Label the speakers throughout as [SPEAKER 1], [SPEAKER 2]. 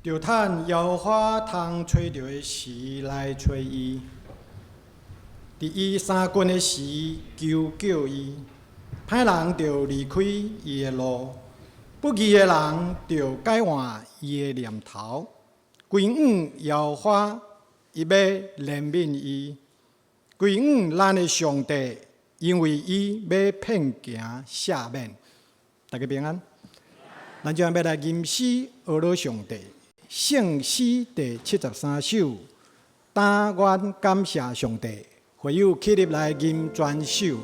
[SPEAKER 1] 著趁耶和華通揣著的時來揣伊，佇伊相近的時求叫伊。歹人著離開伊的路，不義的人著改換伊的念頭。歸向耶和華，伊欲憐憫伊；歸向咱的上帝，因為伊欲遍行赦免。大家平安。咱這欲來吟詩呵咾上帝，聖詩第73首。但願感謝上帝，會友起立來吟全首。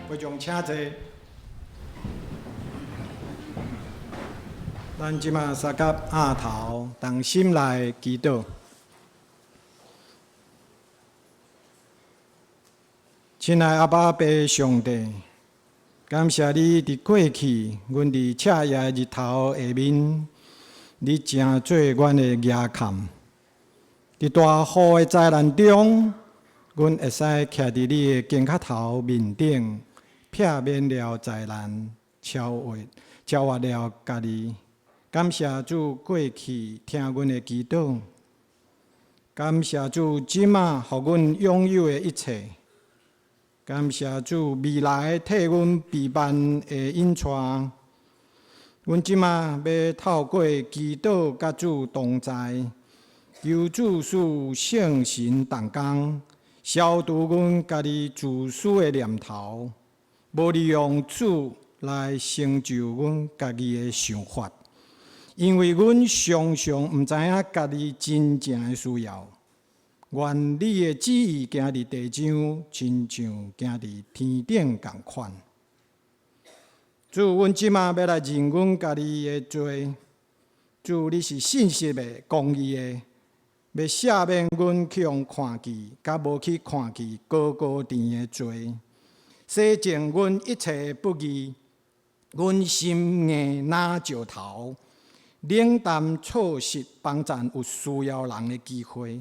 [SPEAKER 1] 會眾請坐。咱這馬相佮徉頭，同心來祈禱。親愛阿爸父上帝，感謝你佇過去，阮佇赤炎的日頭下面，你成做阮的遮崁。佇大雨的災難中，阮會使徛佇你的肩胛頭面頂，避免了災難，超越了家己。感謝主過去聽阮的祈禱，感謝主這馬予阮擁有的一切，感謝主未來替阮備辦的引帶。阮這馬欲透過祈禱佮主同在，求主賜聖神動工，消除阮家己自私的念頭，無利用主來成就阮家己的想法，因為阮常常毋知影家己真正的需要。願你的旨意行佇地上，親像行佇天頂仝款。主，阮這馬欲來認阮家己的罪。主，你是信實的、公義的，欲赦免阮去予看見，佮無去看見高高甜的罪，洗淨阮一切不義。阮心硬若石頭，冷淡錯失幫贊有需要人的機會。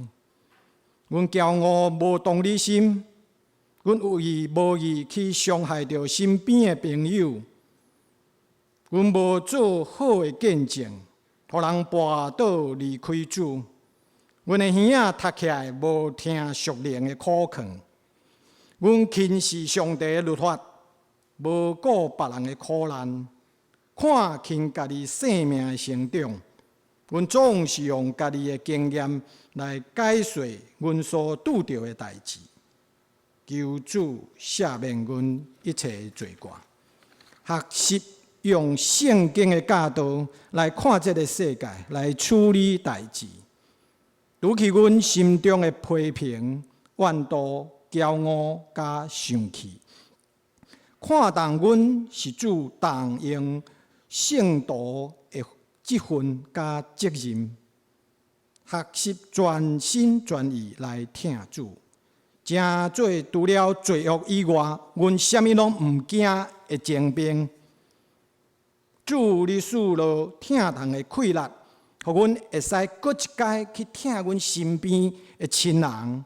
[SPEAKER 1] 阮驕傲無同理心，阮有意無意去傷害著身邊的朋友。阮無做好的見證，予人跋倒離開主。阮的耳仔塞起來，無聽屬靈的苦勸。阮輕視上帝的律法，無顧別人的苦難，看輕家己性命的成長。阮總是用家己的經驗來解釋阮所拄著的代誌。求主赦免阮一切的罪過，學習用聖經的教導來看這個世界，來處理代誌。除去阮心中的批評、怨妒、驕傲佮生氣，看重阮是主重用聖徒的這份佮責任，學習全心全意來疼主，成做除了罪惡以外，阮啥物攏毋驚的精兵。主，你賜落疼人的氣力，予阮會使閣一擺去疼阮身邊的親人、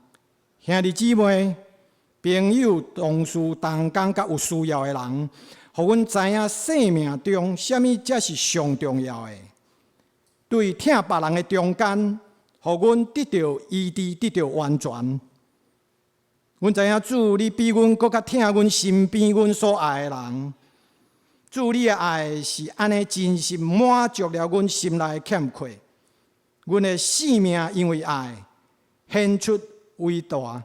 [SPEAKER 1] 兄弟姊妹、朋友、同事、同工佮有需要的人，予阮知影生命中啥物才是上重要的。對疼別人的中間，予阮得著醫治，得著完全。阮知影主，你比阮閣較疼阮身邊阮所愛的人。主，你的愛是按呢真實滿足了阮心內的欠缺。阮的生命因為愛顯出偉大。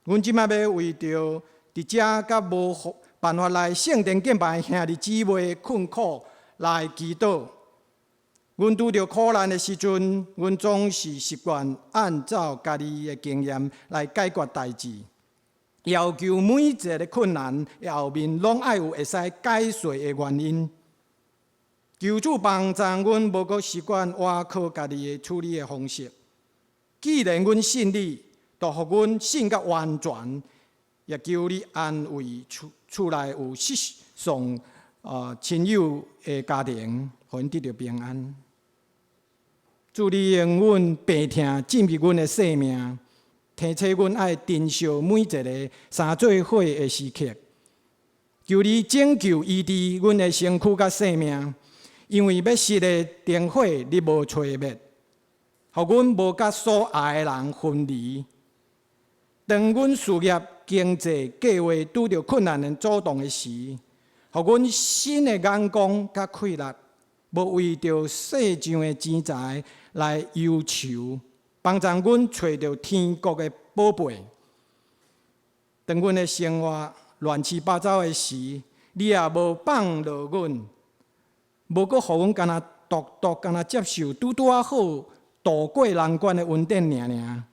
[SPEAKER 1] 阮這馬欲為著佇遮佮無辦法來聖殿敬拜的兄弟姊妹的困苦來祈禱。阮拄著苦難的時陣，阮總是習慣按照家己的經驗來解決代誌，要求每一個困難的後面攏愛有會使解釋的原因。求主幫助阮，無閣習慣倚靠家己的處理的方式。既然阮信你，就予阮信甲完全。也求你安慰厝厝內有失喪親友的家庭，予𪜶得著平安。主，你容阮病痛進入阮的生命，提醒阮愛珍惜每一个相做伙的時刻。求你拯救醫治阮的身軀佮生命，因為欲熄的燈火你無吹滅，予阮無佮所愛的人分離。當阮事業、經濟計劃拄著困難的阻擋的時，予阮新的眼光佮氣力，無為著世上的錢財來憂愁，幫助阮揣著天國的寶貝。當阮的生活亂七八糟的時，你也無放落阮，無閣予阮干焦獨獨干焦接受拄拄仔好渡過難關的恩典爾爾。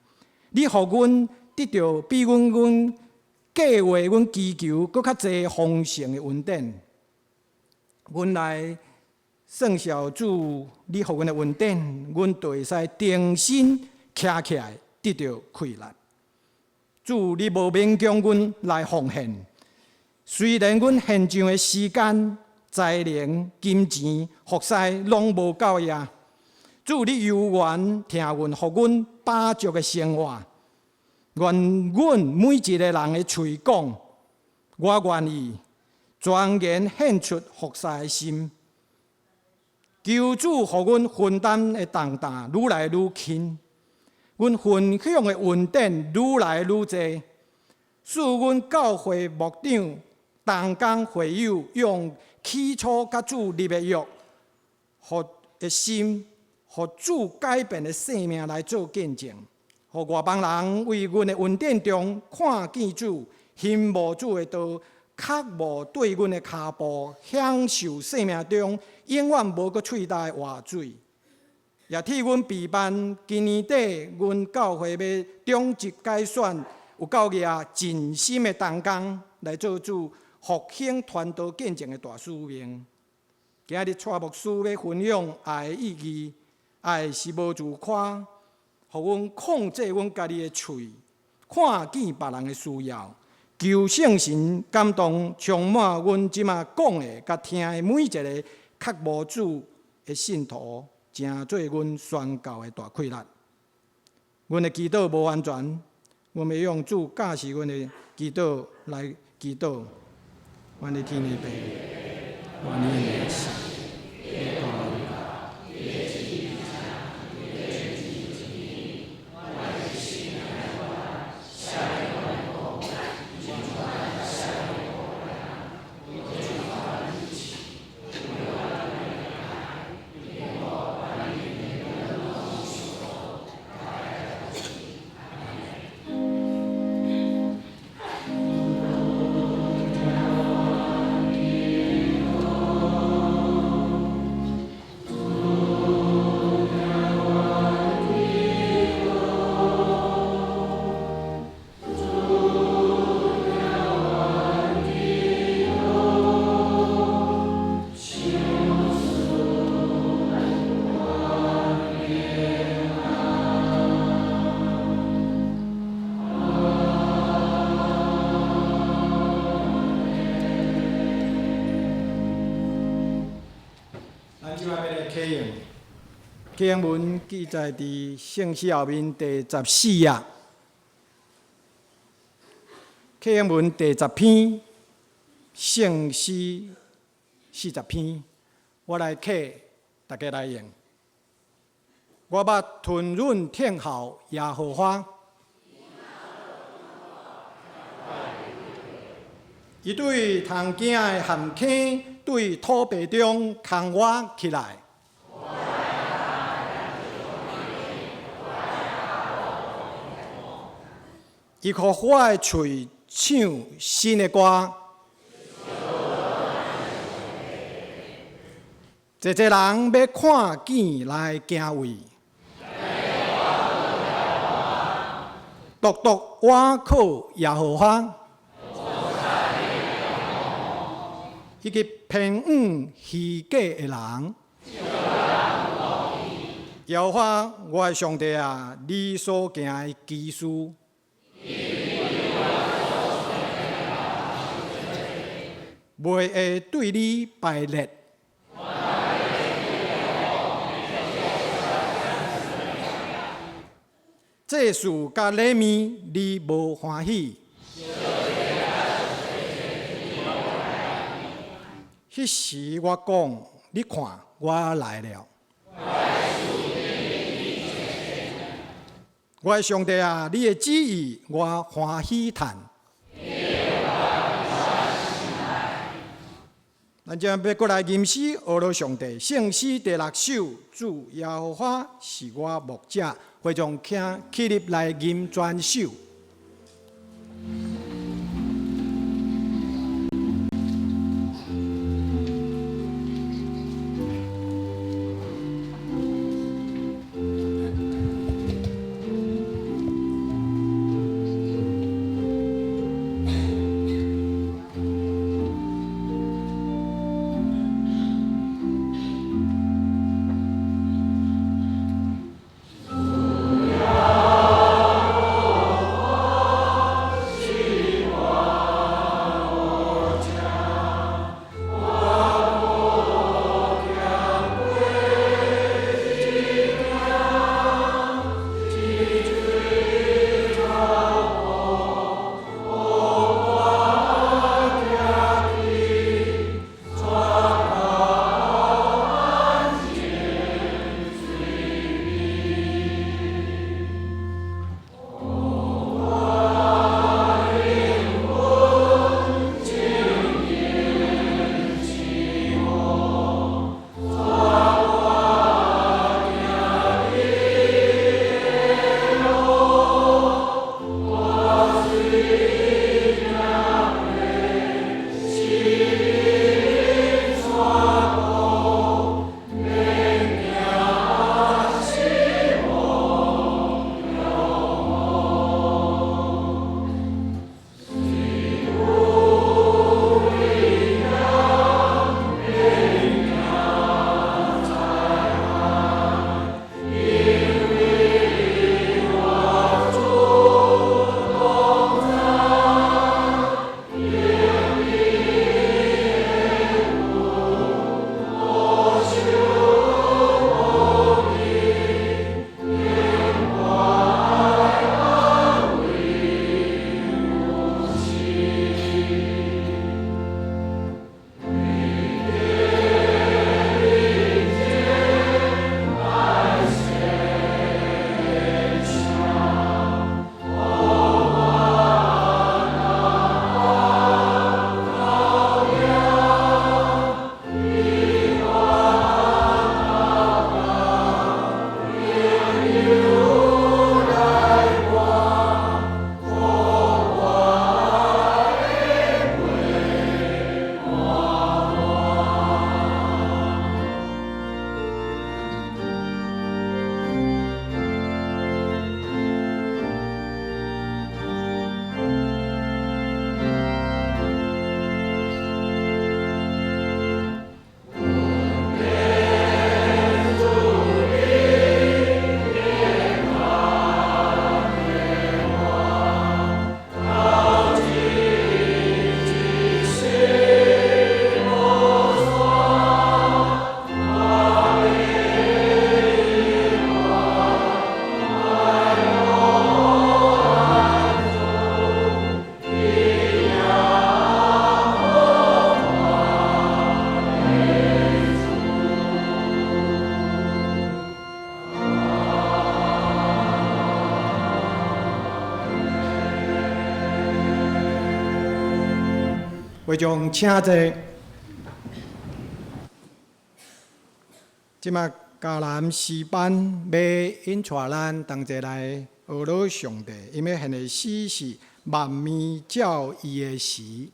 [SPEAKER 1] 你予阮得著比阮計劃、阮祈求閣較濟豐盛的恩典。阮來算數主，你予阮的恩典，阮就會使重新徛起來，得著氣力。主，你無勉強阮來奉獻，雖然阮獻上的時間、才能、金錢、服侍攏無夠呀。主，你猶原疼阮，予阮飽足的生活。願阮每一个人的喙講，我願意全然獻出服侍的心。求主予阮分擔的重擔愈來愈輕，阮分享的恩典愈來愈濟，賜阮教會牧長、同工會友用起初佮主立的約，予的心，予主改變的生命來做見證，予外邦人為阮的恩典中看見主，欣慕主的道，渴慕對阮的跤步，享受生命中永遠無閣喙焦的活水。也替阮備辦今年底，阮教會欲長執改選有夠額盡心的同工來做主復興傳道見證的大使命。今日蔡牧師欲分享愛的意義，愛是無自誇，予阮控制阮家己的喙，看見別人的需要，求聖神感動，充滿阮這馬講的佮聽的每一个較無主的信徒，成做阮宣教的大氣力。阮的祈禱無完全，阮欲用主教示阮的祈禱來祈禱。阮的天父爸，願你的名聖，你的國臨到，你的旨意咱這擺欲來啟用，啟用文記載佇聖詩後面第十四頁。啟用文第十篇，聖詩40篇，我來啟，大家來用。我捌吞忍聽候耶和華，伊對通行的陷坑，對土白中扛我起來。伊予我的喙唱新的歌，濟濟人欲看見來敬畏，獨獨倚靠耶和華，以及偏向虛假的人。耶和華我的上帝啊，你所行的奇事，袂會對你敗裂。祭祀佮禮物，你無歡喜。彼時我講，你看，我來了。我的上帝啊，你的旨意我歡喜趁。咱這欲閣來吟詩，呵咾上帝，聖詩第六首，主耶和華是我牧者，會眾請起立來吟全首。會眾請坐。這馬迦南詩班欲引帶咱同齊來學老上帝，𪜶欲獻的詩是萬物照伊的時。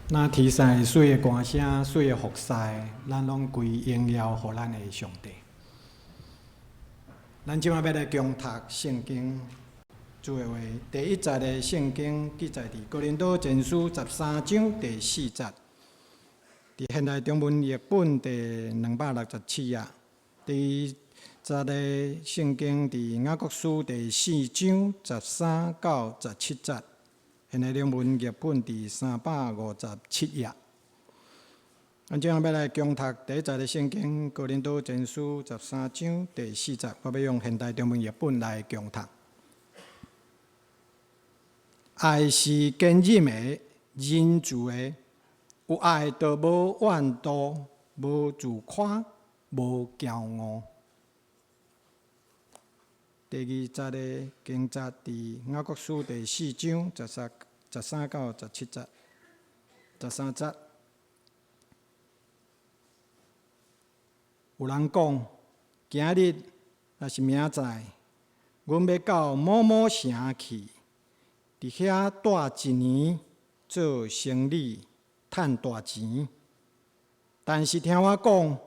[SPEAKER 1] 那天上媠的歌聲、媠的服侍，咱攏歸榮耀予咱的上帝。咱這馬欲來共讀聖經，主的話，第一節的聖經記載佇哥林多前書13章第四節，佇現代中文譯本第267頁。第節的聖經佇雅各書第四章十三到十七節，現代中文譯本佇357頁。咱這下欲來恭讀第一節的聖經哥林多前書十三章第四節，我欲用現代中文譯本來恭讀。愛是堅忍的、仁慈的，有愛就無怨妒，無自誇，無驕傲。第二節的經節佇雅各書第四章十三到十七節，十三節。有人講，今日抑是明仔載，阮欲到某某城去，佇遐蹛一年，做生理，趁大錢。但是聽我講，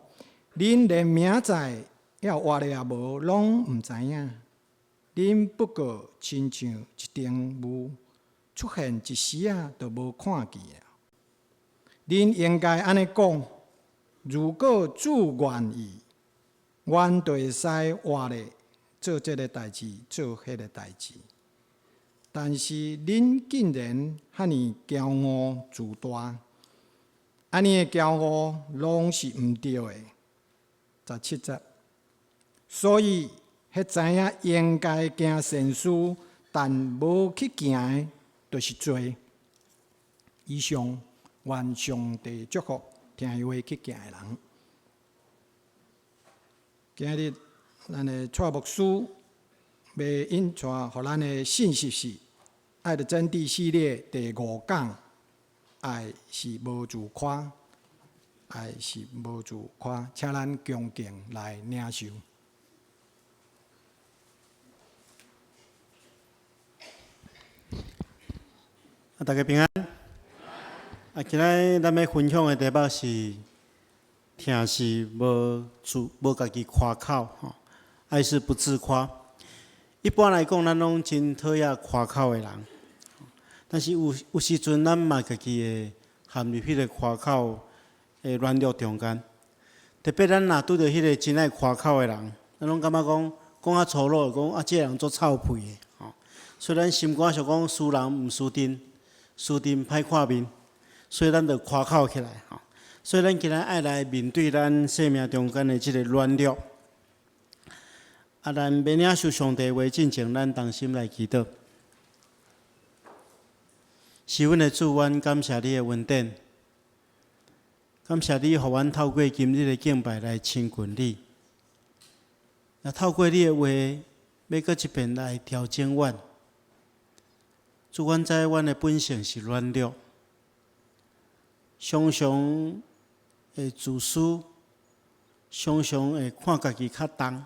[SPEAKER 1] 恁連明仔載猶活咧抑無，攏毋知影。恁不過親像一陣霧，出現一時仔，就無看見了。恁應該按呢講：如果主願意，阮就會使活咧，做這个代誌，做彼个代誌。但是恁竟然遐爾驕傲自大，按呢的驕傲攏是毋對的。十七節，所以彼知影應該行善事，但無去行的，就是罪。以上，願上帝祝福聽伊話去行的人。今日咱的蔡牧師欲引帶予咱的信息是《愛的真諦》系列第五講，愛是無自誇，愛是無自誇，請咱恭敬來領受。
[SPEAKER 2] 啊，大家平安。啊，今仔咱欲分享的題目是，疼是無自無家己誇口吼，愛是不自誇。一般來講，咱攏真討厭誇口的人，但是有有時陣咱嘛家己會陷入彼个誇口的軟弱中間。特別咱若拄著彼个真愛誇口的人，咱攏感覺講講較粗魯，講啊，這个人足臭屁的吼。所以咱心肝想講，輸人毋輸陣，輸陣歹看面，所以咱就誇口起來吼。所以咱今仔愛來面對咱生命中間的這个軟弱。啊，咱欲領受上帝話進前，咱同心來祈禱。是阮的主，阮感謝你的恩典，感謝你予阮透過今日的敬拜來親近你，也透過你的話，欲閣一遍來調整阮。主，阮知阮的本性是軟弱，常常會自私，常常會看家己較重。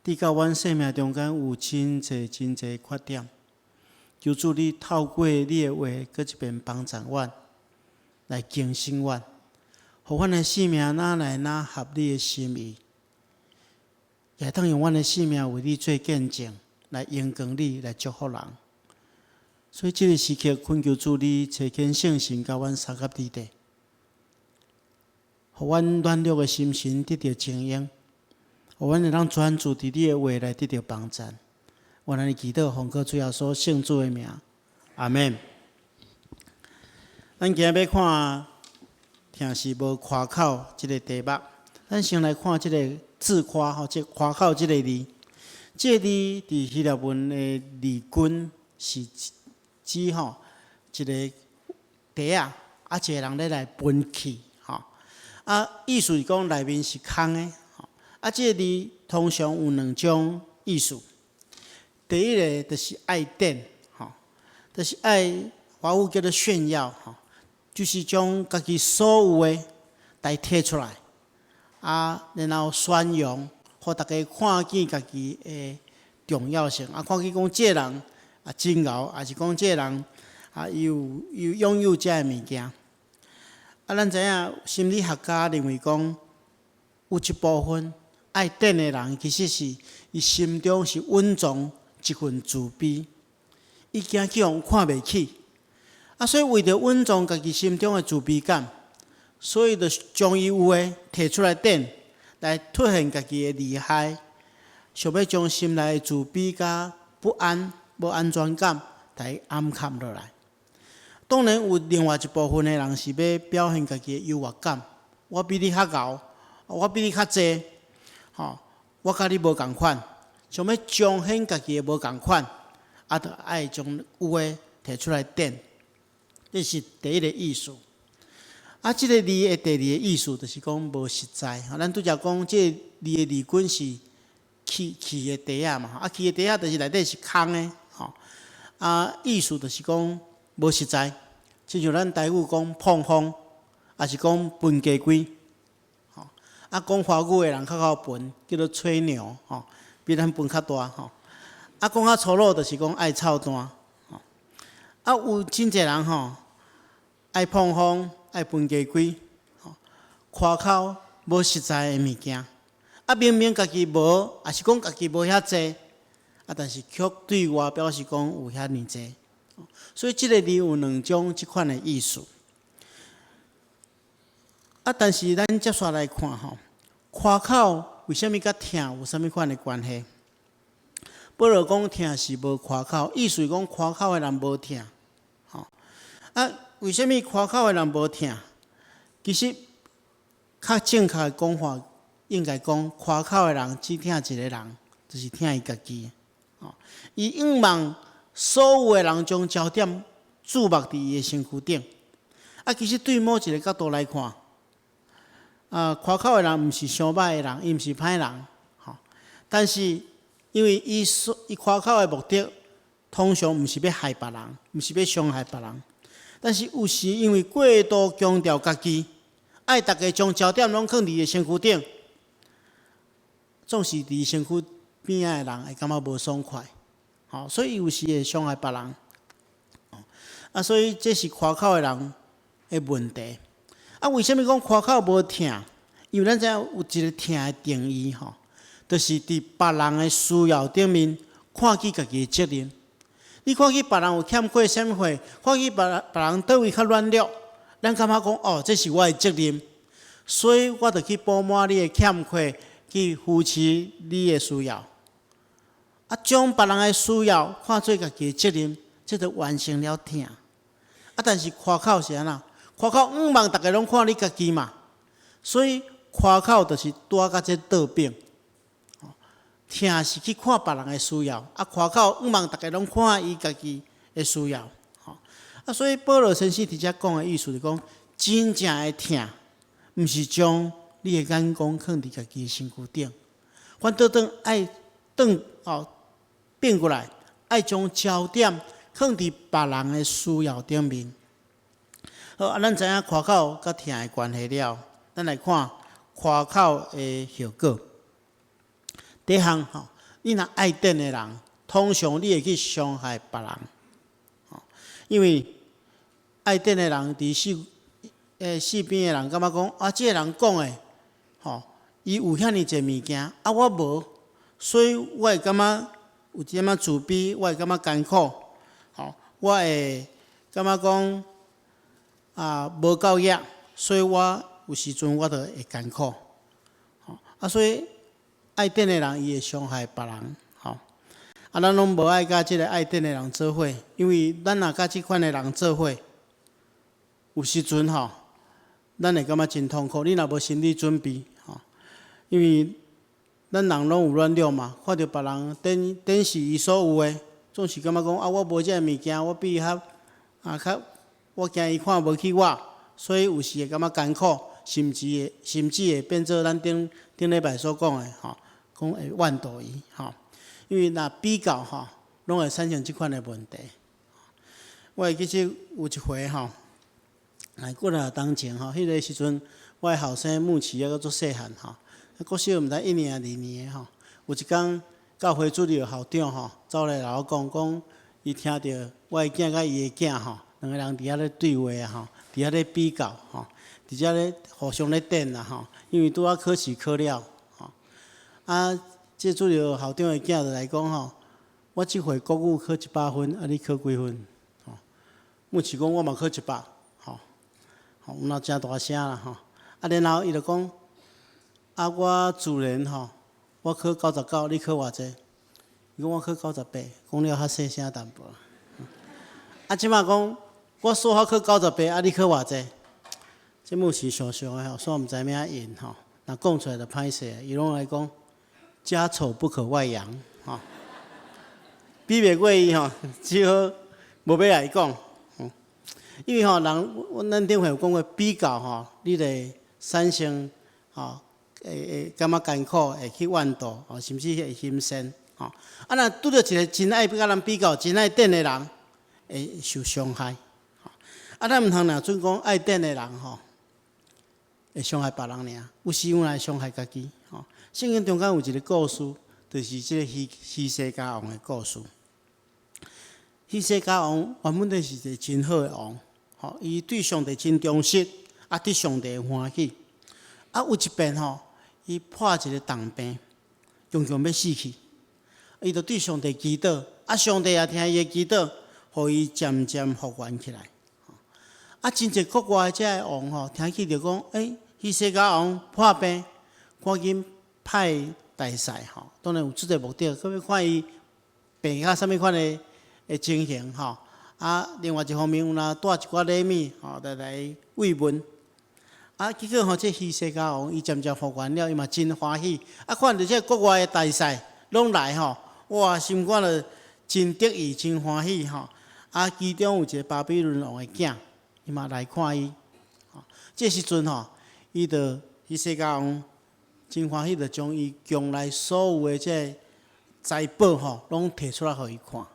[SPEAKER 2] 直到阮生命中間有真濟真濟缺點，求主你透過你的話，閣一遍幫助阮，來更新阮，予阮的生命愈來愈合你的心意，也會當用阮的生命為你做見證，來榮光你，來祝福人。所以這个時刻，懇求主你差遣聖神佮阮相佮佇底，予阮軟弱的心神得著充盈。予阮會當專注佇你的話來得著幫贊。我按呢祈禱，奉靠主耶穌聖主的名，阿們。咱今仔欲看，疼是無誇口這个題目。咱先來看這个自誇吼，這誇口這个字。這個字佇希臘文的字根是指吼一个袋仔，啊一个人咧來分氣吼，啊意思是講內面是空的。啊，這個字通常有兩種意思。第一个就是愛展，吼，就是愛華語叫做炫耀，吼，就是將家己所有的來提出來，啊，然後宣揚，予大家看見家己的重要性，啊，看見講這个人啊真𠢕，抑是講這个人啊伊有伊擁有這个物件。啊，咱知影心理學家認為講，有一部分愛展的人，其實是伊心中是隱藏一份自卑，伊驚去予人看袂起，啊，所以為著隱藏家己心中的自卑感，所以就將伊有的提出來展，來凸顯家己的厲害，想欲將心內的自卑佮不安、無安全感來掩藏落來。當然有另外一部分的人是欲表現家己的優越感，我比你較𠢕，我比你較濟，吼，我佮你無仝款，想欲彰顯家己的無仝款，啊，就愛將有的提出來展，這是第一个意思。啊，這个字的第二个意思就是講無實在。咱拄才講這个字的字根是去去的袋仔嘛，啊，去的袋仔就是內底是空的，吼。啊，意思就是講無實在，親像咱台語講膨風，抑是講分雞胿，吼。啊，講華語的人較較笨，叫做吹牛，吼，比咱笨較大，吼。啊，講較粗魯就是講愛操蛋，吼。啊，有真濟人吼，愛膨風，愛分雞胿，吼，誇口無實在的物件，啊，明明家己無，抑是講家己無遐濟，啊，但是卻對外表示講有遐爾濟，所以這个字有兩種這款的意思。啊，但是咱接續來看吼，誇口為啥物佮疼有啥物款的關係？保羅講疼是無誇口，意思是講誇口的人無疼，吼。啊，為啥物誇口的人無疼？其實較正確的講法，應該講誇口的人只疼一个人，就是疼伊家己。吼，伊向望所有的人將焦點注目佇伊的身軀頂。啊，其實對某一个角度來看，啊，誇口的人毋是傷歹的人，伊毋是歹人，吼。但是因為伊誇口的目的，通常毋是欲害別人，毋是欲傷害別人。但是有時因為過度強調家己，愛逐家將焦點攏囥佇伊的身軀頂，總是佇身軀邊仔的人會感覺無爽快，吼，所以有時會傷害別人。啊，所以這是誇口的人的問題。啊，為啥物講誇口無疼？因為咱知影有一个疼的定義吼，就是佇別人的需要頂面看見家己的責任。你看見別人有欠缺啥物貨，看見別人別人佗位較軟弱，咱感覺講哦，這是我的責任，所以我就去補滿你的欠缺，去扶持你的需要。啊，將別人的需要看做家己的責任，這就完成了疼。啊，但是誇口是按怎？誇口向望逐家攏看你家己嘛，所以誇口就是拄仔佮這倒反。疼是去看別人的需要，啊，誇口向望逐家攏看伊家己的需要。啊，所以保羅先生佇遮講的意思是講，真正的疼，毋是將你的眼光囥佇家己的身軀頂，反倒轉愛轉哦變過來，愛將焦點囥佇別人的需要頂面。好，啊，咱知影誇口佮疼的關係了，咱來看誇口的後果。第一項吼，你若愛展的人，通常你會去傷害別人，吼，因為愛展的人佇四邊的人感覺講，啊，這个人講的，吼，伊有遐爾濟物件，啊，我無，所以我會感覺有一點仔自卑，我會感覺艱苦，吼，我會感覺講啊無夠額，所以我有時陣我就會艱苦，吼，啊，所以愛展的人伊會傷害別人，吼，啊，咱攏無愛佮這个愛展的人做伙，因為咱若佮這款的人做伙，有時陣吼，咱會感覺真痛苦。你若無心理準備，吼，因為咱人攏有軟弱嘛，看著別人展展示伊所有的，總是感覺講啊，我無這个物件，我比伊較啊較，我驚伊看無起我，所以有時會感覺艱苦，甚至會變做咱頂頂禮拜所講的吼，講會怨妒伊吼，因為若比較吼，攏會產生這款的問題。我會記得有一回吼，來幾若當前吼，彼个時陣我的後生牧師猶閣足細漢吼，國小毋知一年抑二年的吼，有一工教會主日校長吼走來共我講，講伊聽著我的囝佮伊的囝吼，兩个人佇遐咧對話啊吼，佇遐咧比較吼，佇遮咧互相咧展啦吼，因為拄仔考試考了吼，啊，這主日校長的囝就來講吼，我這回國語考100分，啊你考幾分？吼，牧師講我嘛考一百，吼，吼，有那誠大聲啦吼，啊然後伊就講，啊，我自然吼，我考99，你考偌濟？伊講我考98，講了較細聲淡薄。啊，這馬講我數學考九十八，啊，你考偌濟？這牧師想想的吼，煞毋知欲按怎應吼，若講出來就歹勢，伊攏來講家醜不可外揚，吼。比袂過伊吼，只好無欲來講。因為吼，人，阮咱頂回有講過比較吼，你會產生吼，會感覺艱苦，會去怨妒，吼，甚至會心善，吼。啊，若拄著一個真愛佮人比較、真愛展的人，會受傷害。啊，咱毋通若準講愛展的人吼，會傷害別人爾，有時有會傷害家己。吼，聖經中間有一個故事，就是這個希西家王的故事。希西家王原本就是一個真好的王，吼，伊對上帝真忠實，啊，得上帝歡喜。啊，有一遍吼，伊破一個重病，強強欲死去，伊就對上帝祈禱，啊，上帝也聽伊的祈禱，予伊漸漸復原起來。啊，真濟國外的這个王吼，聽去著講，欸，希西家王破病，趕緊派大使吼，當然有這個目的，閣欲看伊病甲啥物款的情形吼。啊，另外一方面有若帶一寡禮物吼，來慰問。啊，結果吼，這希西家王伊漸漸復原了，伊嘛真歡喜。啊，看著這國外的大使攏來吼，哇，心肝就真得意，真歡喜吼。啊，其中有一個巴比倫王的囝，伊嘛來看伊。這時陣吼，伊就希西家王真歡喜，就將伊宮內所有的這个財寶吼，攏提出來予伊看。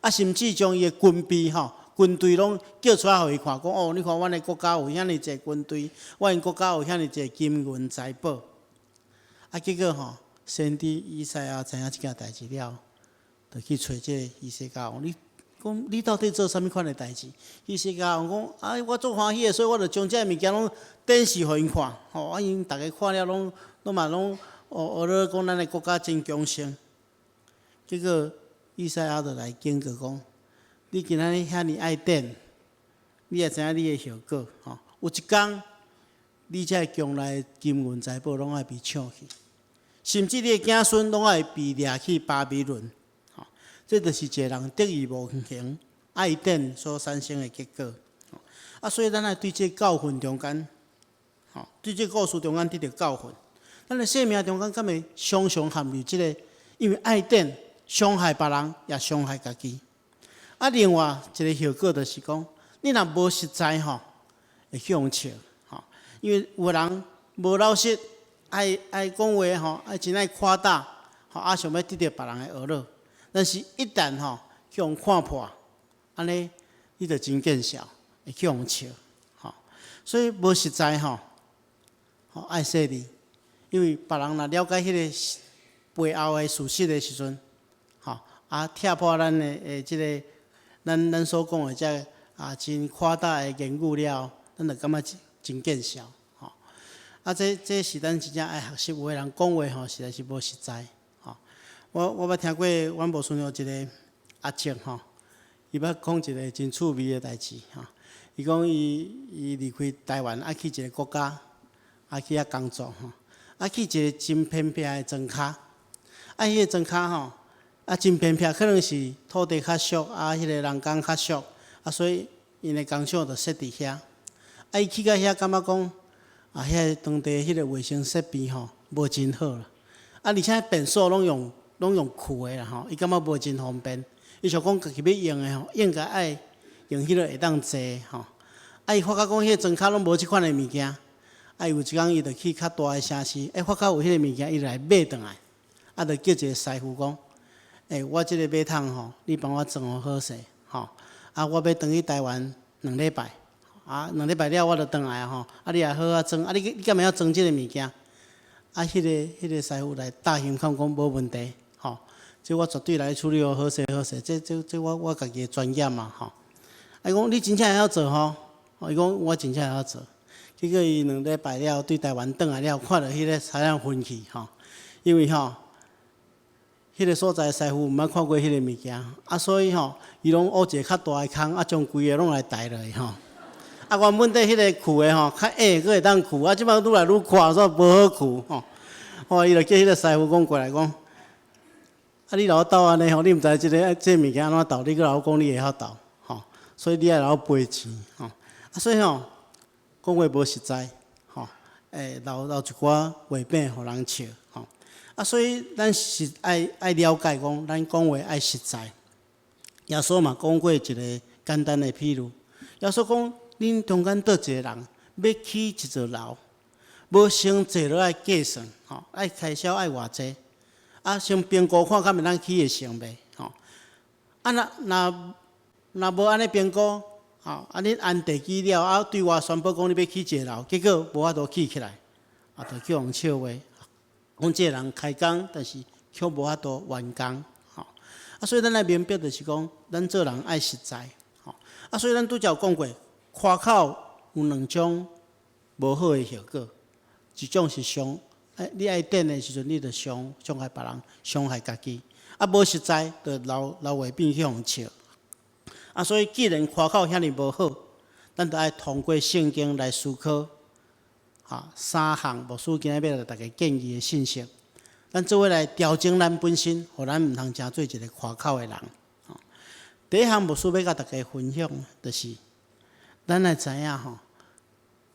[SPEAKER 2] 啊，甚至將伊的軍備吼、軍隊攏叫出來予伊看，講哦，你看阮的國家有遐爾濟軍隊，阮的國家有遐爾濟金銀財寶。啊，結果吼，先知以賽亞知影這件代誌了，就去揣這個希西家王，你講你到底做啥物款的代誌？希西家王講，啊，我足歡喜的，所以我就將這个物件攏展示予𪜶看，吼，啊，𪜶逐家看了攏攏嘛攏學學咧講咱的國家真強盛。結果以賽亞就來警告講：你今仔日遐爾愛展，你也知影你的後果吼。有一工，你這個宮內金銀財寶攏愛被搶去，甚至你的子孫攏愛被掠去巴比倫。吼，這就是一個人得意忘形、愛展所產生的結果。啊，所以咱愛對這個教訓中間，吼，對這個故事中間得著教訓。咱的生命中間敢會常常陷入這個，因為愛展，傷害別人，也傷害家己。啊，另外一個後果就是講，你若無實在吼，會去予笑吼。因為有人無老實，愛愛講話吼，愛真愛誇大，吼，啊想欲得著別人的呵咾。但是，一旦吼去予看破，按呢你就真見笑，會去予笑，吼。所以無實在吼，吼愛細膩，因為別人若了解彼個背後的事實的時陣，吼啊，拆破咱的這個咱所講的這個啊真誇大的言語了，咱就感覺真真見笑，吼。啊，這是咱真正愛學習，有的人講話吼，實在是無實在，吼。我捌聽過阮牧師娘一個阿叔吼，伊捌講一個真趣味的代誌吼。伊講伊離開台灣，啊去一個國家，啊去遐工作吼，啊去一個真偏僻的莊跤，啊彼個莊跤吼，啊真偏僻，可能是土地較俗，啊彼個人工較俗，啊所以𪜶的工廠就設佇遐。啊伊去到遐感覺講，啊遐个當地彼個衛生設備吼無真好啦，啊而且便所攏用跍的啦吼，伊感覺無真方便。伊想講家己欲用的吼，應該愛用彼個會當坐吼。啊伊發覺講彼個莊跤攏無這款的物件，啊伊有一工伊就去較大的城市，欸發覺有彼個物件，伊就來買轉來，啊就叫一個師傅講，欸我這個馬桶吼，你幫我裝予好勢吼，啊我欲轉去台灣兩禮拜，啊兩禮拜了我就轉來吼，啊你來好好裝，啊你敢會曉裝這個物件？啊彼個師傅來答應講講無問題，吼，這我絕對來處理予好勢好勢，這我家己的專業嘛吼。啊伊講你真正會曉做吼？伊講我真正會曉做。結果伊兩禮拜了對台灣轉來了，看著彼個差點昏去吼，因為吼，彼個所在師傅毋捌看過彼個物件，啊所以吼，伊攏挖一個較大的空，啊將規个攏來抬落去吼。啊，原本底彼个衢的吼，較硬，閣會當衢，啊，這擺愈來愈闊，煞無好衢吼。吼，伊就叫彼個師傅講過來講，啊，你來我鬥按呢吼，你毋知這个這物件按怎鬥，你閣來我講你會曉鬥，吼，所以你愛來我賠錢，吼。啊，所以吼，講話無實在，吼，會留一寡話柄予人笑，吼。啊，所以咱是愛了解講，咱講話愛實在。耶穌嘛講過一个簡單的譬喻，耶穌講，恁中間佗一个人欲起一座樓，無先坐落來計算，吼，愛開銷愛偌濟，啊，先評估看敢會當起會成袂，吼。啊，若若若無按呢評估，吼，啊，恁安地基了，啊，對外宣布講你欲起一个樓，結果無法度起起來，啊，就去予人笑話，講這个人開工，但是卻無法度完工，吼。啊，所以咱愛明白就是講，咱做人愛實在，吼。啊，所以咱拄才有講過，誇口有兩種無好的後果，一種是傷，你愛展的時陣，你就傷害別人，傷害家己。啊，無實在，就留留話柄去予人笑。啊，所以既然誇口遐爾無好，咱就愛通過聖經來思考，哈，三項牧師今仔欲來共大家建議的信息，咱做伙來調整咱本身，予咱毋通成做一个誇口的人。第一項牧師欲共大家分享，就是咱愛知影吼，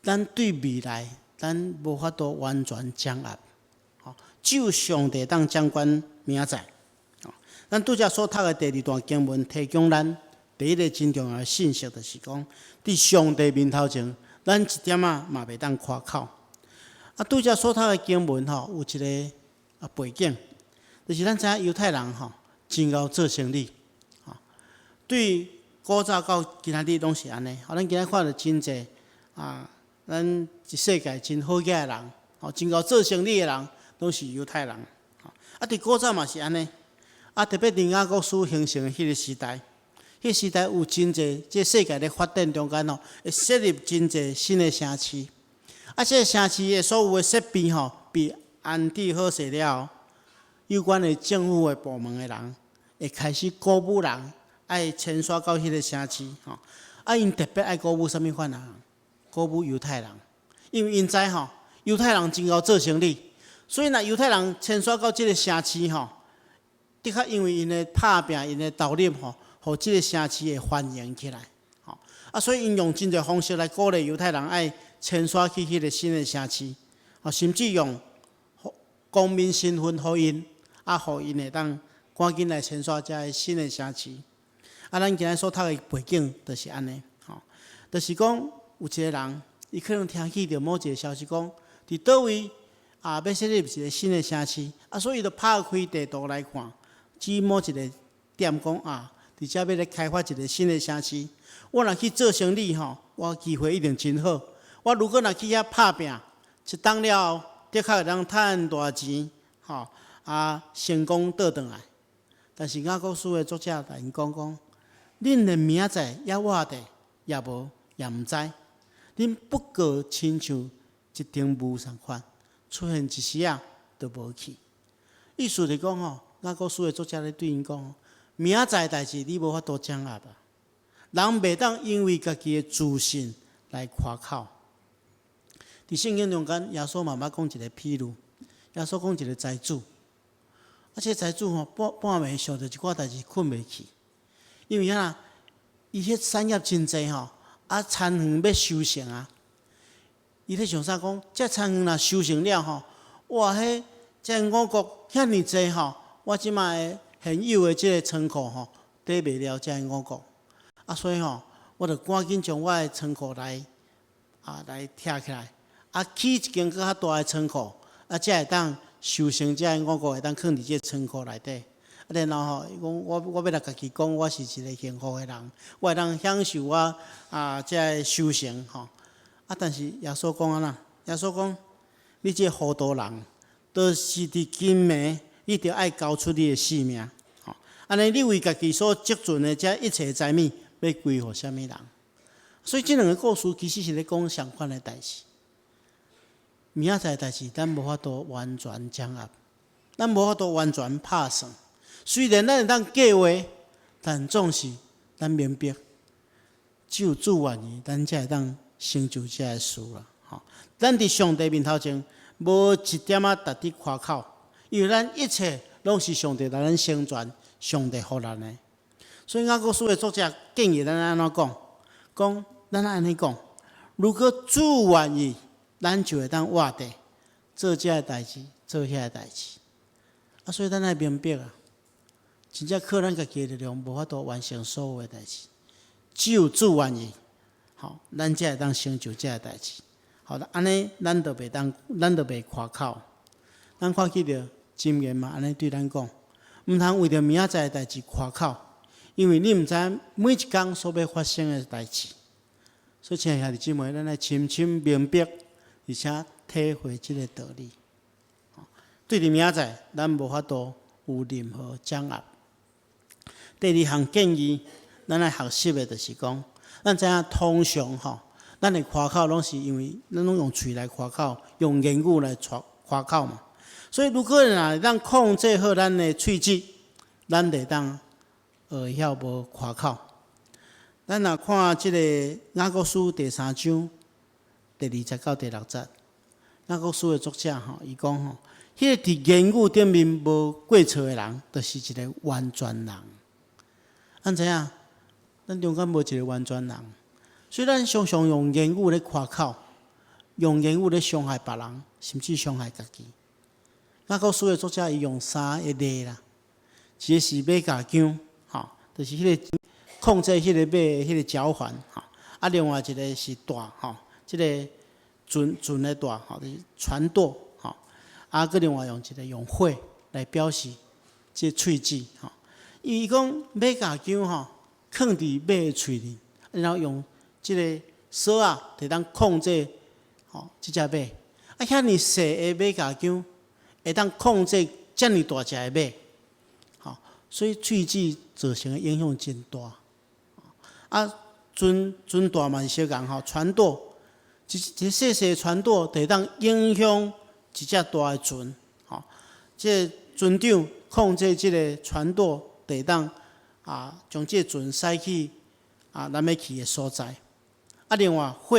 [SPEAKER 2] 咱對未來，咱無法度完全掌握，吼，只有上帝當掌管明仔載。咱拄才所讀的第二段經文，提供咱第一个真重要的信息，就是講，佇上帝面頭前，咱一點仔嘛袂當誇口。啊，拄才所讀的經文吼，有一个背景，就是咱知影猶太人吼，真𠢕做生意，吼，對古早到今仔日攏是按呢。吼，咱今仔看著真濟啊，咱這世界真好額的人，吼，真𠢕做生意的人，攏是猶太人。啊，佇古早嘛是按呢。啊，特別佇雅各書形成的彼個時代，彼個時代有真濟，這世界咧發展中間吼，會設立真濟新的城市。啊，這个城市的所有的設備吼，被安置好勢了後，有關的政府的部門的人會開始鼓舞人愛遷徙到彼个城市吼。啊，𪜶特別愛鼓舞啥物款人？鼓舞猶太人，因為𪜶知吼，猶太人真𠢕做生意，所以若猶太人遷徙到這个城市吼，的確因為𪜶的拍拚、𪜶的投入吼，予這个城市會繁榮起來。吼，啊，所以𪜶用真濟方式來鼓勵猶太人愛遷徙去彼个新的城市，吼，甚至用公民身份予𪜶，啊，予𪜶會當趕緊來遷徙這个新的城市。啊，咱今仔所讀的背景就是按呢，吼，就是講有一个人，伊可能聽起著某一个消息講，佇佗位啊，欲設立一个新的城市，啊，所以伊就拍開地圖來看，指某一个點講啊，佇遮欲咧開發一个新的城市，我若去做生意吼，我機會一定真好。我如果若去遐拍拚，一冬了後，的確會當趁大錢，吼，啊，成功倒轉來。但是雅各書的作者共𪜶講講，恁連明仔載猶活著，也無，也毋知。恁不過親像一陣霧仝款，出現一時仔就無去。意思是講吼，雅各書的作者咧對𪜶講，明仔載代誌你無法度掌握啊。人袂當因為家己的自信來誇口。佇聖經中間，耶穌嘛捌講一个譬喻，耶穌講一个財主，啊，這个財主吼半半暝想著一寡代誌，睏袂去，因為啥？伊彼產業真濟吼，啊，田園欲收成啊，伊咧想啥講？這田園若收成了吼，哇！彼這五穀遐爾濟吼，我這擺的現有的這个倉庫吼，貯袂了這五穀，啊，所以吼，我著趕緊將我的倉庫來啊來拆起來，啊，起一間閣較大的倉庫，啊，才會當收成這五穀會當囥佇這個倉庫內底。啊，然後吼，伊講我欲來家己講，我是一个幸福的人，我會當享受我啊這个收成吼。啊，但是耶穌講按怎？耶穌講，你這个糊塗人，就是佇今暝，你著愛交出你的性命。吼，按呢，你為家己所積存的這一切財物，欲歸予啥物人？所以這兩个故事其實是咧講相款的代誌。明仔載的代誌，咱無法度完全掌握，咱無法度完全拍算。雖然咱會當計劃，但總是咱明白，只有主願意，咱才會當成就這个事啦。吼，咱佇上帝面頭前無一點仔值得誇口，因為咱一切攏是上帝來咱成全，上帝予咱的。所以雅各書的作者建議咱按怎講？講咱按呢講：如果主願意，咱就會當活著做這个代誌，做彼个代誌。啊，所以咱愛明白啊，真正靠咱家己的力量，無法度完成所有的代誌。只有主願意，吼，咱才會當成就這个代誌。好，按呢，咱就袂當，咱就袂誇口。咱看見著箴言嘛，按呢對咱講，毋通為著明仔載的代誌誇口，因為你毋知每一工所欲發生的代誌。所以，親愛兄弟姊妹，咱愛深深明白，而且體會這个道理。對佇明仔載，咱無法度有任何掌握。第二項建議，咱愛學習的，就是講，咱知影通常吼，咱的誇口攏是因為咱攏用喙來誇口，用言語來誇誇口嘛。所以，如果若會當控制好咱的喙舌，咱就會當會曉無誇口。咱若看這个雅各書第三章第二節到第六節，雅各書的作者吼，伊講吼，彼个佇言語頂面無過錯的人，就是一个完全人。咱知影，咱中間無一个完全人，所以咱常常用言語咧誇口，用言語咧傷害別人，甚至傷害家己。雅各書的作者伊用三个例啦，一个是馬甲韁，吼，就是彼个控制彼個馬的彼個腳環，吼，啊，另外一个是舵，吼，這个船船的舵，吼，就是船舵，吼，啊，閣另外用一个用火來表示這喙舌，吼。伊講馬甲鉤吼，囥佇馬的喙裡，然後用這个索仔就當控制吼這隻馬。啊，遐爾細的馬甲鉤會當控制遮爾大隻的馬，吼，所以喙舌造成的影響真大。啊，船船舵嘛是相仝吼，船舵一一个細細的船舵，就會當影響一隻大的船，吼。這个船長控制這个船舵，就會當啊，將這个船駛去啊，咱欲去的所在。啊，另外火，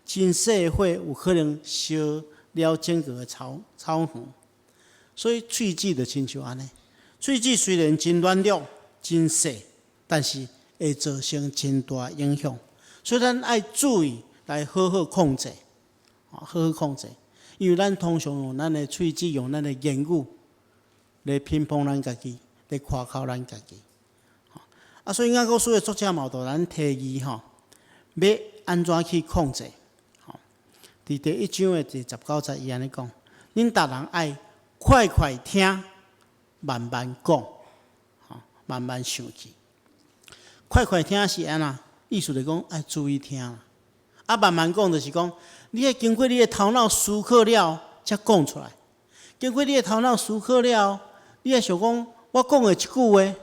[SPEAKER 2] 真細的火有可能燒了整個的草草園。所以喙舌就親像按呢，喙舌雖然真軟弱、真細，但是會造成真大影響。所以咱愛注意來好好控制，好好控制。因為咱通常用咱的喙舌、用咱的言語來評判咱家己，來誇口咱家己。啊，所以雅各書的作者嘛，予咱提議吼，欲按怎去控制？吼，佇第一章的第19節，伊按呢講：恁逐人愛快快聽，慢慢講，吼，慢慢生氣。快快聽是按怎？意思就是講愛注意聽。啊，慢慢講就是講，你愛經過你的頭腦思考了，才講出來。經過你的頭腦思考了，你愛想講，我講的這句話，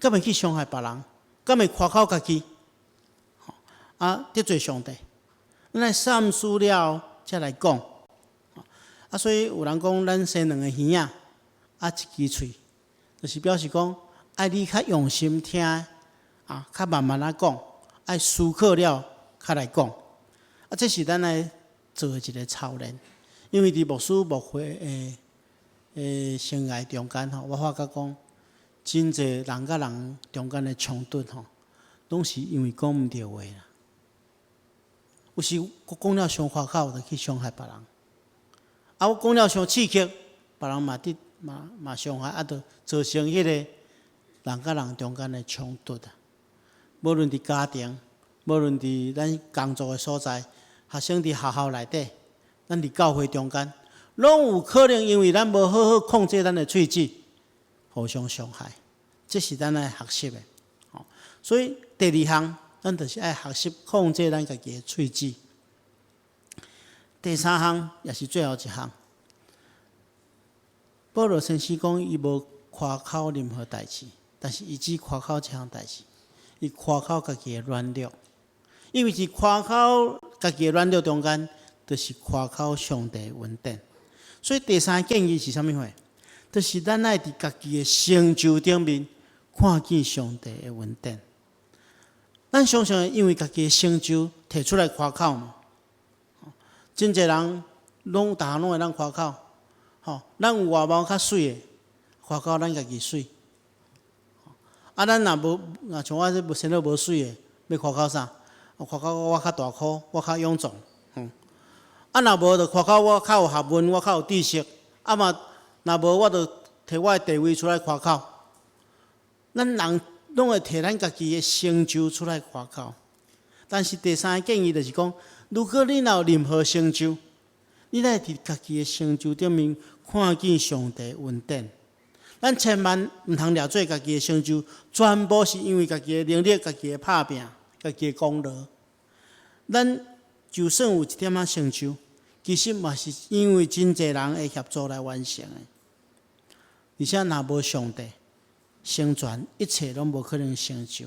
[SPEAKER 2] 敢會去傷害別人？敢會誇口家己？啊，得罪上帝。咱愛三思了，才來講。啊，所以有人講，咱生兩个耳仔，啊，一支喙，就是表示講，愛你較用心聽，啊，較慢慢仔講，愛思考了，較來講。啊，這是咱愛做的一个操練。因為佇牧師牧會的的生涯中間吼，我發覺講，真濟人佮人中間的衝突吼，攏是因為講毋對話啦。有時我講了傷誇口，就去傷害別人。啊，我講了傷刺激，別人嘛得嘛嘛傷害，啊，就造成彼个人佮人中間的衝突啊。無論佇家庭，無論佇咱工作的所在，學生佇學校內底，咱佇教會中間，攏有可能因為咱無好好控制咱的喙舌，互相傷害。這是咱愛學習的。所以第二項，咱就是愛學習控制咱家己的喙舌。第三項也是最後一項，保羅先生講伊無誇口任何代誌，但是伊只誇口一項代誌，伊誇口家己的軟弱，因為佇誇口家己的軟弱中間，就是誇口上帝的恩典。所以第三个建議是啥物貨？就是咱愛佇家己的成就頂面看見上帝的恩典。咱常常會因為家己的成就提出來誇口嘛。真濟人攏逐項攏會當誇口，吼，咱有外貌較媠的，誇口咱家己媠。啊，咱若無，若像我這無生了無媠的，欲誇口啥？誇口我較大箍，我較勇壯，啊，若無就誇口我較有學問，我較有知識。啊嘛，若無我就提我的地位出來誇口。咱人攏會提咱家己的成就出來誇口。但是第三个建議就是講，如果你若有任何成就，你愛佇家己的成就頂面看見上帝恩典。咱千萬毋通掠做家己的成就，全部是因為家己的能力、家己的拍拚、家己的功勞。咱就算有一點仔成就，其實嘛是因為真濟人的協助來完成的。而且若無上帝成全，一切攏無可能成就。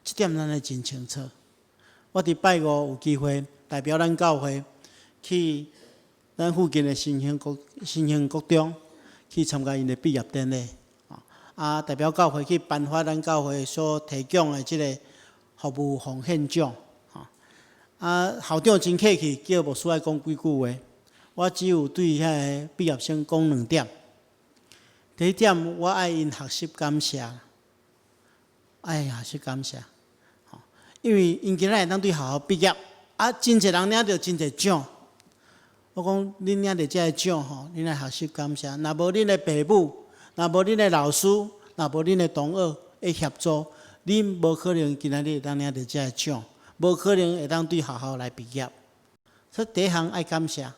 [SPEAKER 2] 這點咱愛真清楚。我佇拜五有機會代表咱教會去咱附近的新興國中去參加𪜶的畢業典禮。啊，代表教會去頒發咱教會所提供的這个服務奉獻獎。啊，校長真客氣，叫牧師愛講幾句話。我只有對遐个畢業生講兩點。第一點，我愛𪜶學習感謝，愛學習感謝，因為𪜶今仔會當對學校畢業，啊，真濟人領著真濟獎。我講，恁領著這个獎吼，恁愛學習感謝。若無恁的爸母，若無恁的老師，若無恁的同學的協助，恁無可能今仔日會當領著這个獎，無可能會當對學校來畢業。所以第一項愛感謝，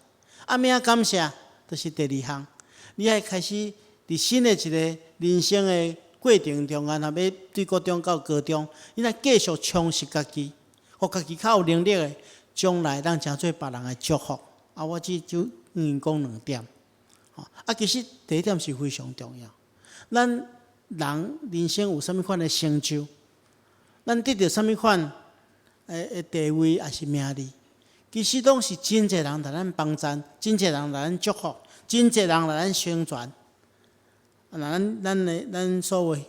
[SPEAKER 2] 啊，欲按怎感謝？就是第二項，你愛開始佇新的一个人生的過程中間，若欲對國中到高中，你愛繼續充實家己，予家己較有能力的，將來當成做別人的祝福。啊，我只就𪜶講兩點。啊，其實第一點是非常重要。咱人人生有啥物款的成就，咱得著啥物款的地位，抑是名利，其實攏是真濟人來咱幫贊，真濟人來咱祝福，真濟人來咱成全。啊，若咱咱的咱所謂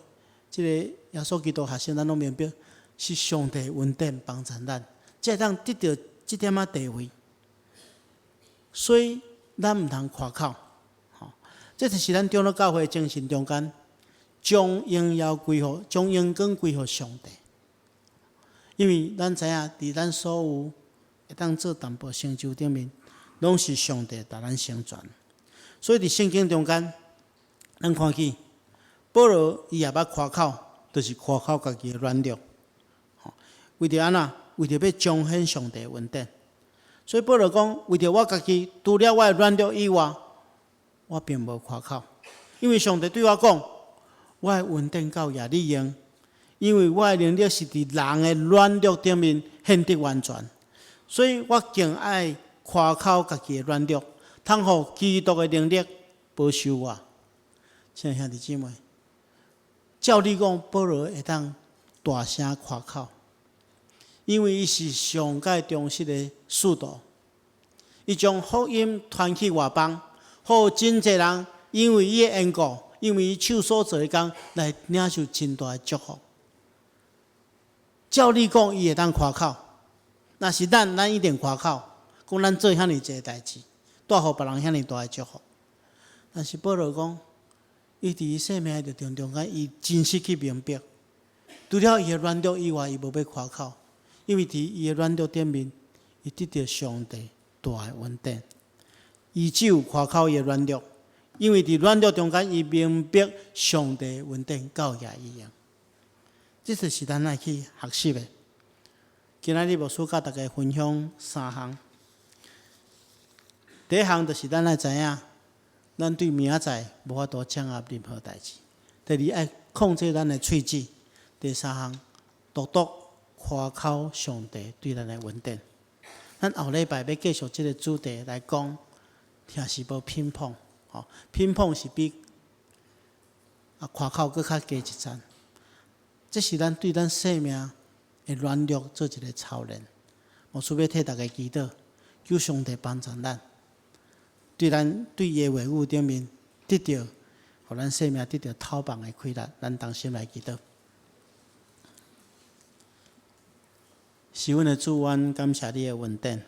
[SPEAKER 2] 這个耶穌基督學生，咱攏明白是上帝恩典幫助咱，才會當得著這點仔地位。所以咱毋通誇口，吼，這就是咱長老教會精神中間，將榮耀歸予，將榮光歸予上帝。因為咱知影，佇咱所有會當做淡薄成就頂面，攏是上帝共咱成全。所以佇聖經中間，咱看見保羅伊也捌誇口，就是誇口家己的軟弱，吼，為著按怎？為著欲彰顯上帝的恩典。所以保羅講，為著我家己，除了我的軟弱以外，我並無誇口，因為上帝對我講，我的恩典夠額你用，因為我的能力是佇人的軟弱頂面顯得完全，所以我更愛誇口家己的軟弱，通予基督的能力保守我。親愛兄弟姊妹，照理講，保羅會當大聲誇口，因為伊是上蓋忠實的使徒，伊將福音傳去外邦，予真濟人因為伊的緣故，因為伊手所做的工，來領受真大的祝福。照理講，伊會當誇口，若是咱，咱一定誇口，講咱做遐爾濟代誌，帶予別人遐爾大的祝福。但是保羅講，伊佇伊生命的歷程中間，伊真實去明白，除了伊的軟弱以外，伊無欲誇口，因為佇伊的軟弱頂面，伊得著上帝大的恩典。伊只有誇口伊的軟弱，因為佇軟弱中間，伊明白上帝恩典夠額伊用。這就是咱愛去學習的。今仔日牧師佮大家分享三項。第一項就是咱愛知影，咱對明仔載無法度掌握任何代誌。第二，愛控制咱的喙舌。第三項，獨獨誇口上帝對咱的恩典。咱後禮拜欲繼續這个主題來講，聽是無品捧，吼，品捧是比誇口閣較低一層。這是咱對咱生命的軟弱做一个操練。牧師欲替大家祈禱，求上帝幫助咱，對咱對伊的話語頂面得著，予咱生命得著透放的氣力。咱同心來祈禱。是阮的主，阮感謝你的恩典。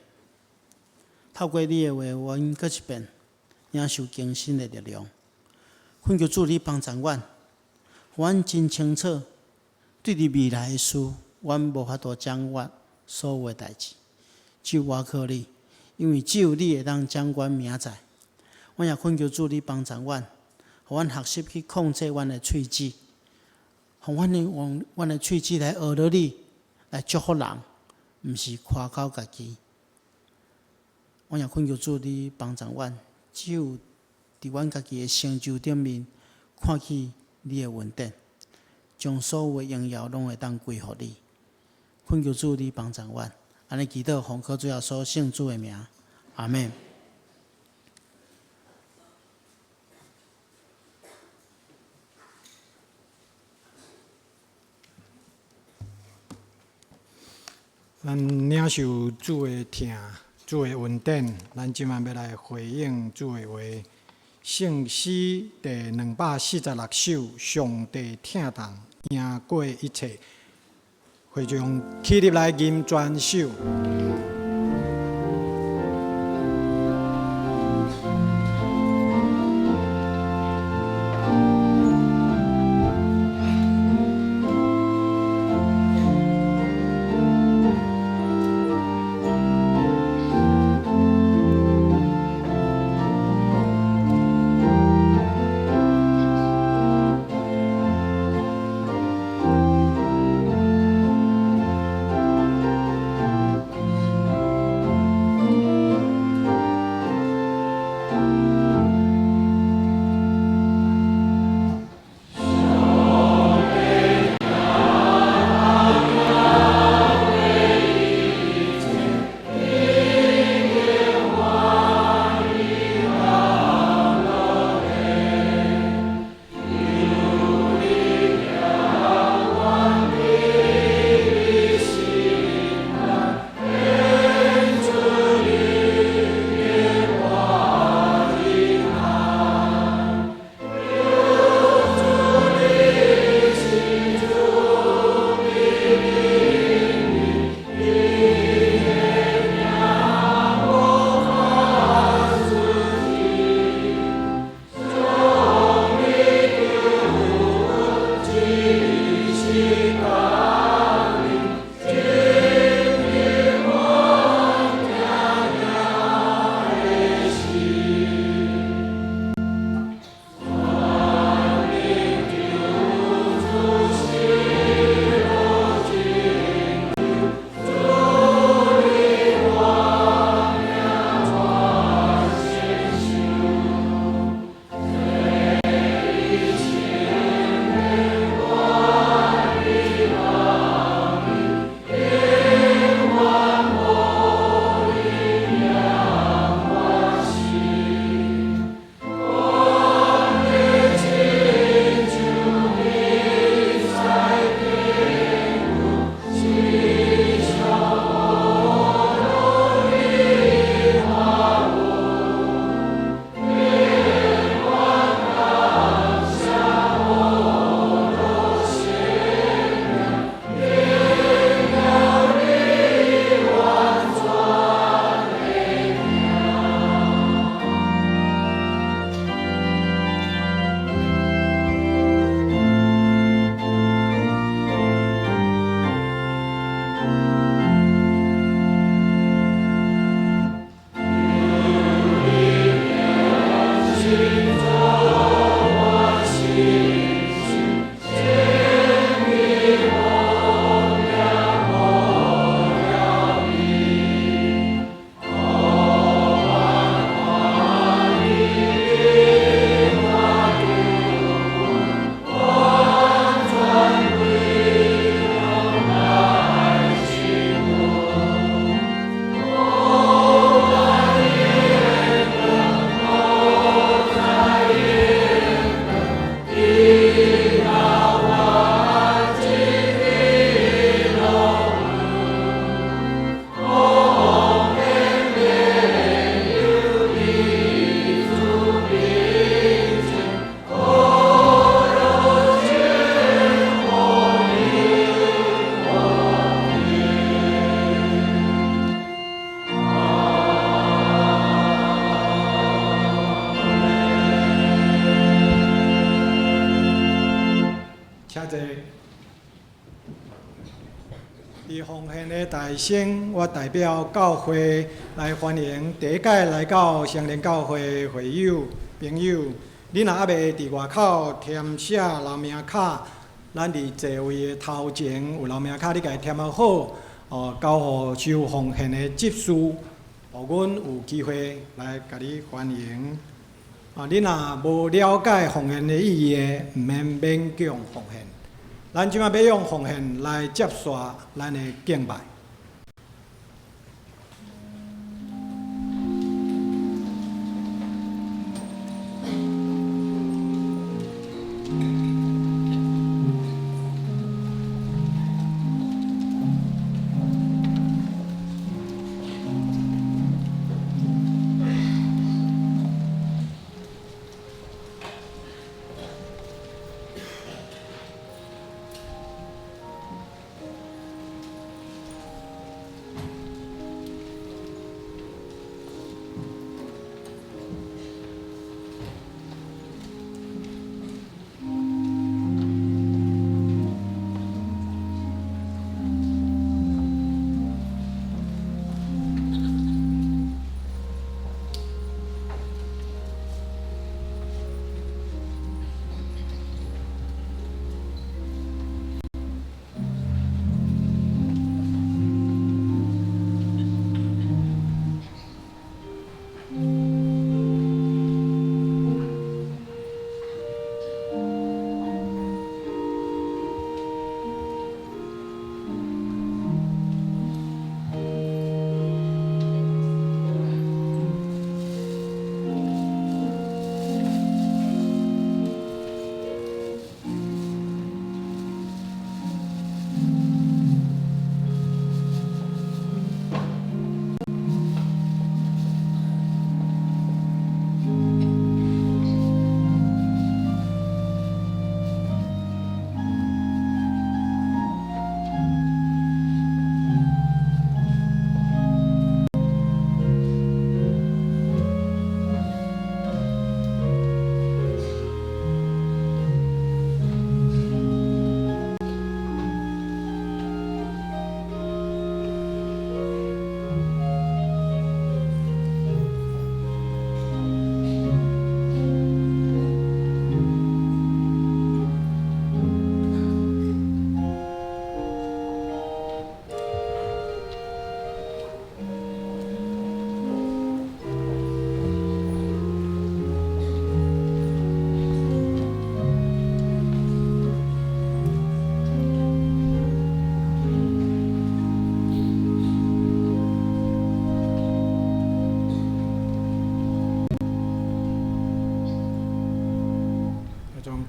[SPEAKER 2] 透過你的話，阮閣一遍領受更新的力量。懇求主你幫助阮，予阮真清楚，對佇未來的事，阮無法度掌握所有的代誌，只有倚靠你，因為只有你會當掌管明仔載。阮也懇求主你幫助阮，予阮學習去控制阮的喙舌，予阮的用阮的喙舌來學著你，來祝福人，毋是誇口家己。阮也懇求主你幫助阮，只有佇阮家己的成就頂面看見你的恩典，將所有的榮耀攏會當歸予你。懇求主你幫助阮，按呢祈禱奉靠主耶穌聖子的名，阿們。
[SPEAKER 1] 咱領受主的疼，主的恩典，咱這擺欲來回應主的話。聖詩第246首，上帝疼痛贏過一切。會眾起立來吟全首。佇奉獻的大先，我代表教會來歡迎第一擺來到雙連教會的會友朋友。你若猶未佇外口填寫留名卡，咱佇座位的頭前有留名卡，你共伊填仔好，哦，交予收奉獻的執事，予阮有機會來共你歡迎。啊，你若無了解奉獻的意義的，毋免勉強奉獻。咱這擺欲用奉獻來接續咱的敬拜。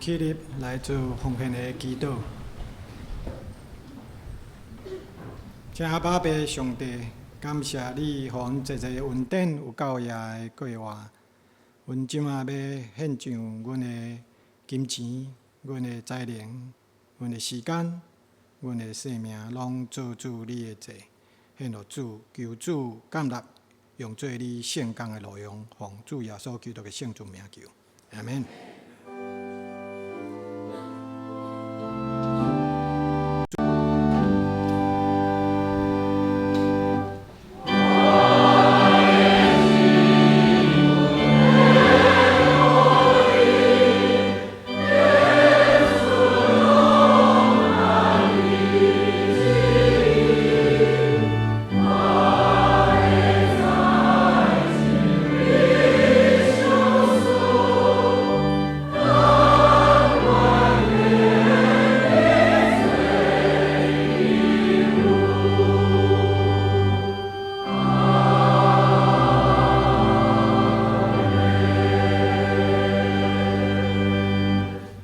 [SPEAKER 1] 起立來做奉獻的祈禱。親阿爸父上帝，感謝你，予阮濟濟恩典有夠額的過活。阮這馬欲獻上阮的金錢、阮的才能、阮的時間、阮的生命，攏做主你的祭，獻予主，求主接納，用做你聖工的路用，奉主耶穌基督的聖尊名求，阿們。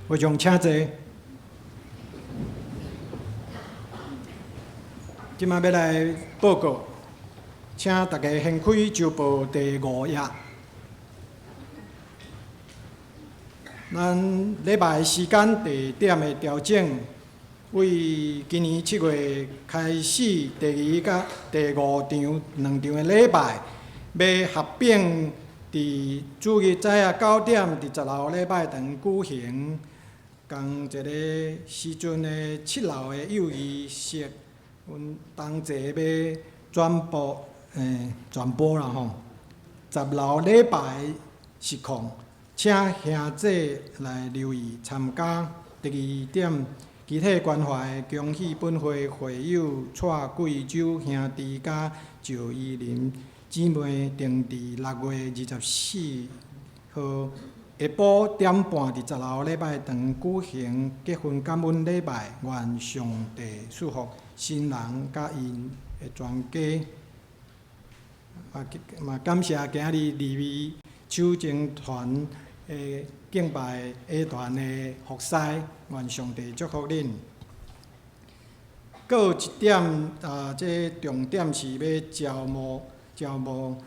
[SPEAKER 1] 會眾請坐。這馬欲來報告，請大家掀開週報第五頁。咱禮拜時間地點的調整，為今年7月開始，第二佮第五場兩場的禮拜，欲合併佇主日早仔9點佇10樓禮拜堂舉行。仝一个時陣的七樓的幼兒室，阮同齊欲轉播，轉播啦吼。十樓禮拜實況，請兄弟來留意參加。第二點，肢體關懷，恭喜本會會友蔡貴洲兄弟佮趙依林姊妹，定佇6月24號下晡點半，佇十樓禮拜堂舉行結婚感恩禮拜，願上帝賜福新人佮𪜶的全家。啊，嘛感謝今日利未手情團的敬拜下團的服侍，願上帝祝福恁。閣有一點啊，這重點是欲招募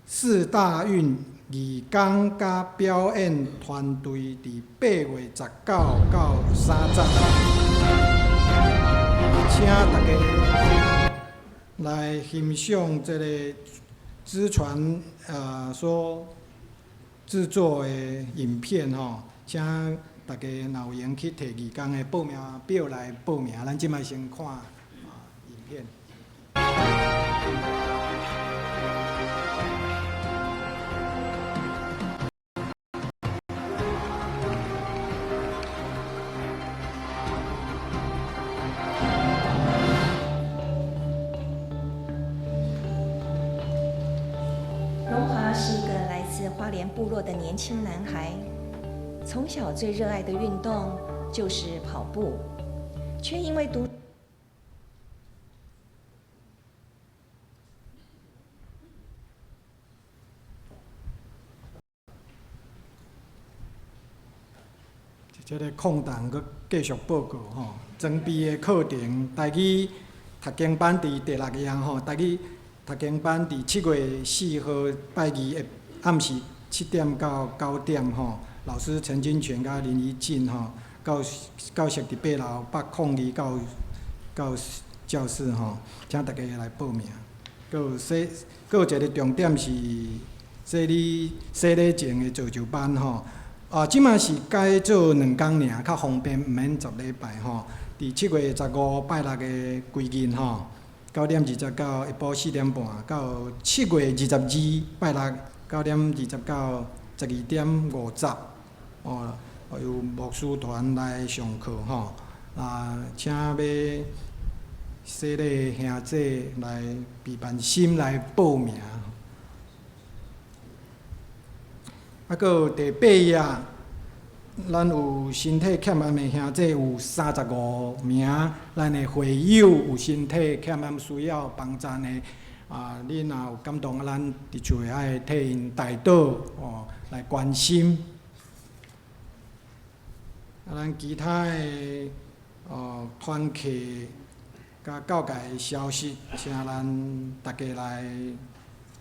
[SPEAKER 1] 四大運義工佮表演團隊，佇8月19到30，請大家來欣賞這个資傳所製作的影片吼，請大家若有閒去提義工的報名表來報名。咱這擺先看影片。
[SPEAKER 3] 榮華是一個來自花蓮部落的年輕男孩，從小最熱愛的運動就是跑步，卻因為讀
[SPEAKER 1] 這个空檔閣繼續報告吼，裝備的課程，台語讀經班佇第六頁吼，台語讀經班佇7月4號拜二的暗時7點到9點吼，老師陳金泉佮林怡靜吼，教室佇8樓802教教室吼，請大家來報名。閣有洗，閣有一个重點是洗禮洗禮證的造就班吼。啊，這擺是改做兩工爾，較方便，毋免10禮拜吼。佇7月15拜六的歸日吼，9點20到下晡4點半，到7月22拜六9點20到12點50，哦，由牧師團來上課吼。啊，請欲洗禮兄弟來備辦心來報名。啊，閣有第八頁，咱有身體欠暗的兄弟有35名，咱的會友有身體欠暗需要幫贊的，啊，恁若有感動，咱佇厝會愛替𪜶代禱哦，來關心。啊，咱其他的哦團契佮教界的消息，請咱大家來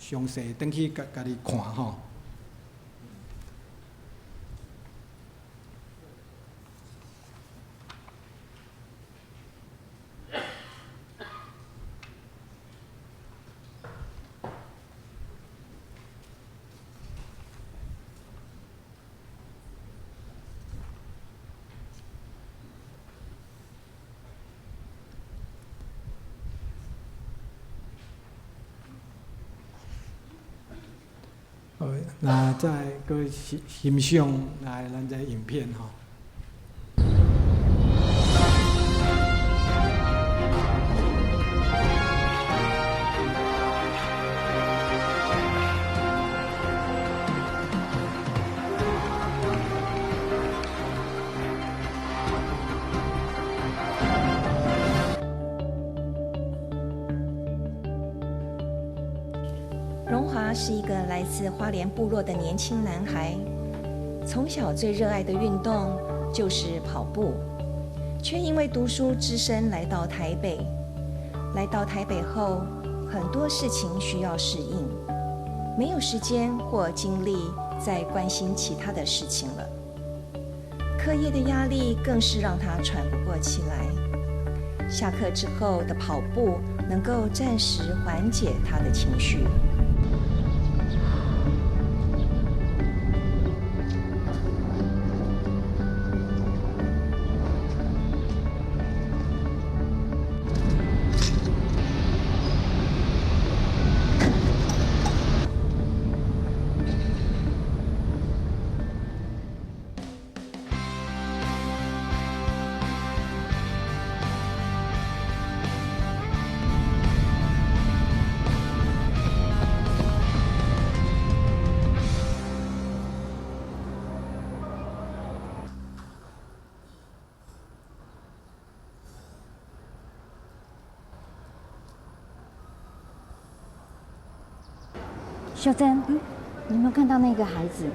[SPEAKER 1] 詳細轉去家家己看吼。好，那再閣欣賞來咱這影片吼。
[SPEAKER 3] 榮華是一個來自花蓮部落的年輕男孩，從小最熱愛的運動就是跑步，卻因為讀書只身來到台北。來到台北後，很多事情需要適應，沒有時間或精力再關心其他的事情了。課業的壓力更是讓他喘不過氣來。下課之後的跑步能夠暫時緩解他的情緒。
[SPEAKER 4] 秀珍，你有沒有看到那個孩子？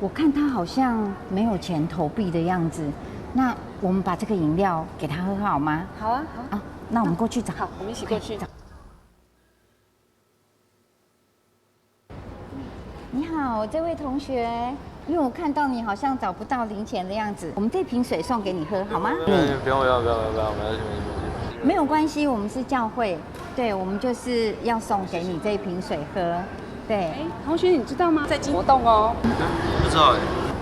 [SPEAKER 4] 我看他好像沒有錢投幣的樣子。那我們把這個飲料給他喝好嗎？
[SPEAKER 5] 好啊，好
[SPEAKER 4] 啊，那我們過去找。
[SPEAKER 5] 好，我們一起過去。
[SPEAKER 4] 你好，這位同學，因為我看到你好像找不到零錢的樣子，我們這瓶水送給你喝好嗎？
[SPEAKER 6] 嗯，不用不用不用不用，沒關係沒關係。
[SPEAKER 4] 沒有關係，我們是教會，對，我們就是要送給你這瓶水喝。對，
[SPEAKER 5] 哎，同學，你知道嗎？在進活動哦。
[SPEAKER 6] 不知道哎。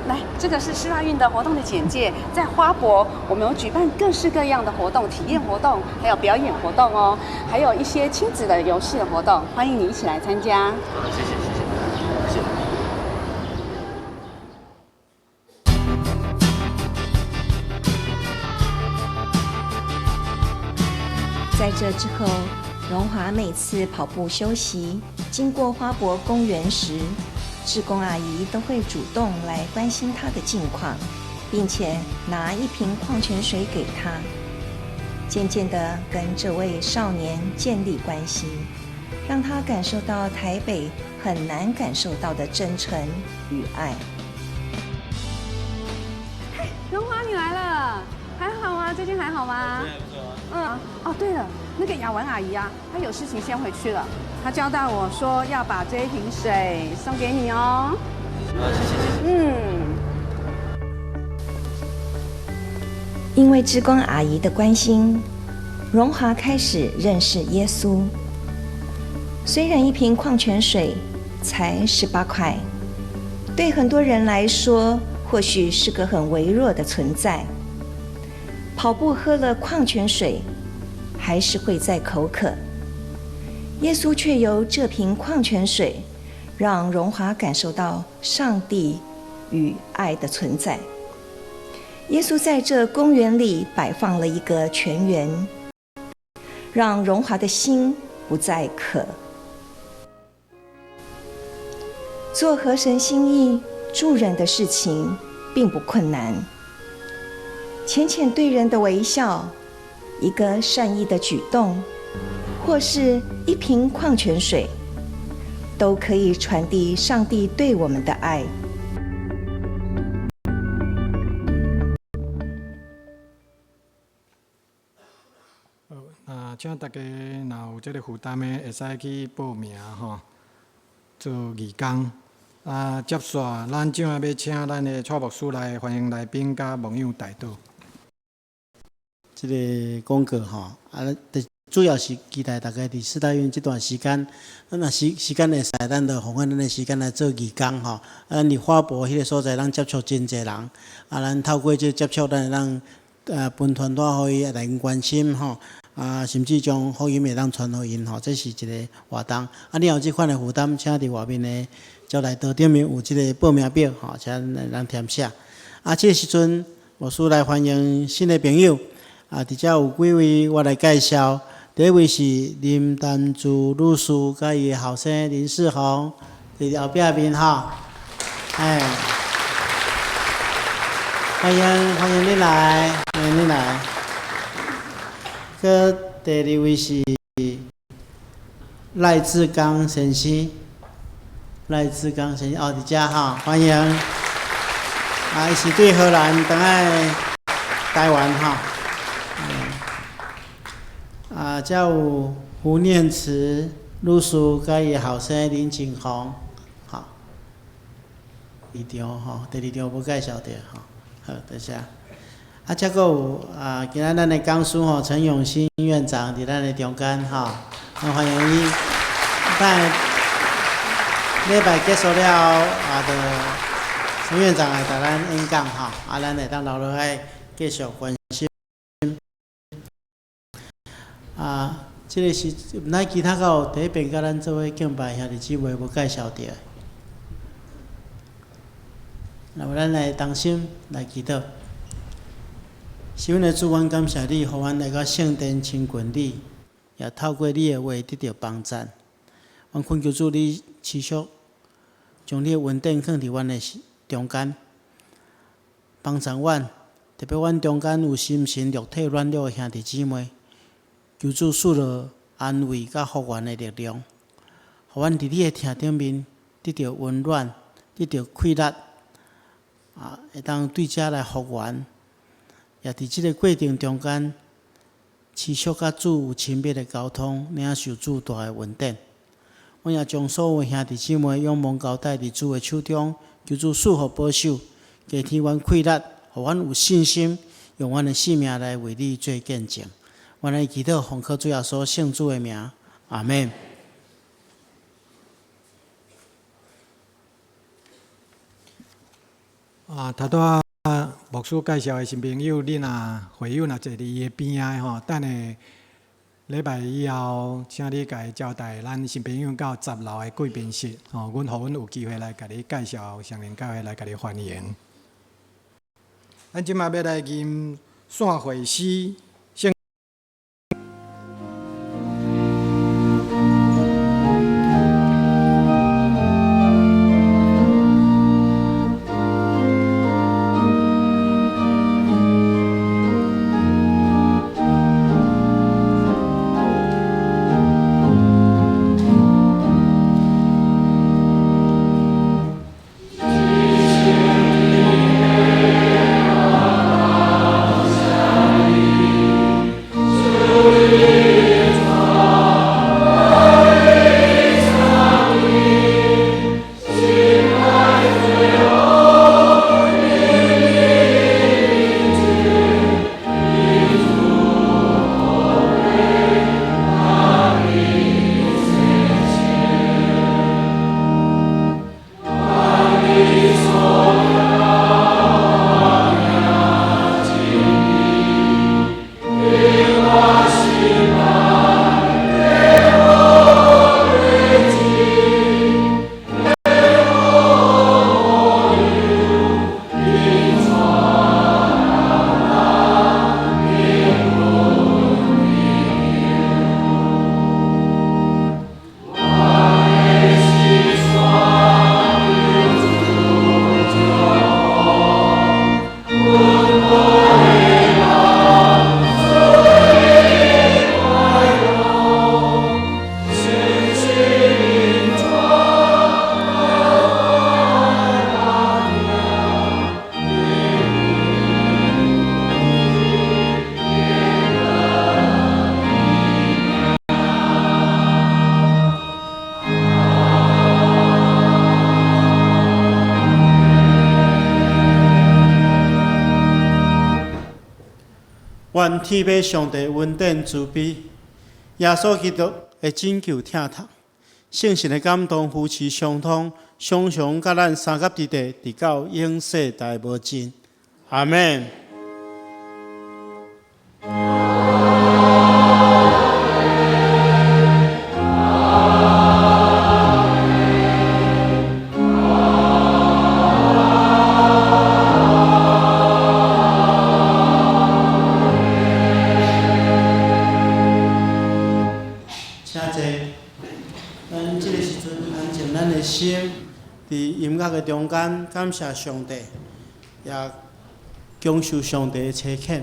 [SPEAKER 5] 來，這個是世大運的活動的簡介，在花博，我們有舉辦各式各樣的活動，體驗活動，還有表演活動哦，還有一些親子的遊戲的活動，歡迎你一起來參加。
[SPEAKER 6] 謝謝謝謝謝謝。
[SPEAKER 3] 在這之後，榮華每次跑步休息，經過花博公園時，志工阿姨都會主動來關心他的近況，並且拿一瓶礦泉水給他。漸漸地跟這位少年建立關係，讓他感受到台北很難感受到的真誠與愛。
[SPEAKER 5] 嗨，榮華你來了，還好啊？最近還好嗎？嗯，哦對了，那個雅文阿姨啊，她有事情先回去了。她交代我說要把這一瓶水送給你哦。
[SPEAKER 6] 啊，謝謝謝謝。
[SPEAKER 3] 因為志工阿姨的關心，榮華開始認識耶穌。雖然一瓶礦泉水才18塊，對很多人來說或許是個很微弱的存在。跑步喝了礦泉水，還是會再口渴。耶穌卻由這瓶礦泉水，讓榮華感受到上帝與愛的存在。耶穌在這公園裡擺放了一個泉源，讓榮華的心不再渴。做合神心意、助人的事情並不困難。淺淺對人的微笑，一個善意的舉動，或是一瓶礦泉水，都可以傳遞上帝對我們的愛。
[SPEAKER 1] 好，那請大家若有這個負擔的，會使去報名吼，做義工。啊，接續咱這下欲請咱的蔡牧師來歡迎來賓佮網友代禱。
[SPEAKER 2] 這個廣告吼，啊，主要是期待大家佇世大運這段時間，咱若時間會使，咱就奉獻咱的時間來做義工吼。啊，咱佇花博彼個所在，咱接觸真濟人，啊，咱透過這個接觸，咱會當分傳單予伊，來關心吼。啊，甚至將福音會當傳予𪜶吼，這是一個活動。啊，你若有這款的負擔，請佇外面的招待桌頂面有這個報名表吼，請咱填寫。啊，這個時陣，牧師來歡迎新的朋友。啊，佇遮有幾位我來介紹。第一位是林丹珠女士，佮伊的後生林世宏，佇後壁面吼。哎，歡迎歡迎你來，歡迎你來。閣第二位是賴志剛先生，賴志剛先生哦，佇遮吼，歡迎。啊，伊是對荷蘭轉來台灣吼。啊，遮有胡念慈女士，佮伊後生林景宏，吼，二場吼，第二場無介紹著吼，好，多謝。啊，遮閣有啊，今仔咱的講師吼，陳永新院長佇咱的中間吼，咱歡迎伊。等下禮拜結束了後，啊，就陳院長會共咱演講吼，啊，咱會當留落來繼續關心。啊，這個是，毋知其他閣有佇彼邊佮咱做伙敬拜兄弟姊妹無介紹著的。那麼咱來同心來祈禱。是阮的主，阮感謝你，予阮來到聖殿親近你，也透過你的話得著幫贊。阮懇求主，你持續將你的恩典放佇阮的中間，幫贊阮，特別阮中間有心神肉體軟弱的兄弟姊妹，求主賜予安慰佮復原的力量，予阮佇你的疼頂面得著溫暖，得著氣力，啊，會當對遮來復原，也佇這个過程中間，持續佮主有親密的溝通，領受主大的恩典。阮也將所有兄弟姊妹仰望交代佇主的手中，求主賜福保守，加添阮氣力，予阮有信心，用阮的性命來為你做見證。阮來祈禱，奉靠主耶穌聖子的名，阿們。
[SPEAKER 1] 啊，頭拄仔牧師介紹的新朋友，你若會友若坐佇伊的邊仔吼，等下禮拜以後，請你共伊招待咱新朋友到10樓的貴賓室，吼，阮予阮有機會來共你介紹，雙靈教會來共你歡迎。咱這馬欲來吟散會詩。
[SPEAKER 2] 願天父上帝恩典慈悲，耶穌基督的拯救疼痛，聖神的感動扶持相通，常常佮咱相佮佇佇，直到永世代無盡。阿們。請坐。咱這个時陣安靜咱的心，佇音樂的中間感謝上帝，也享受上帝的差遣。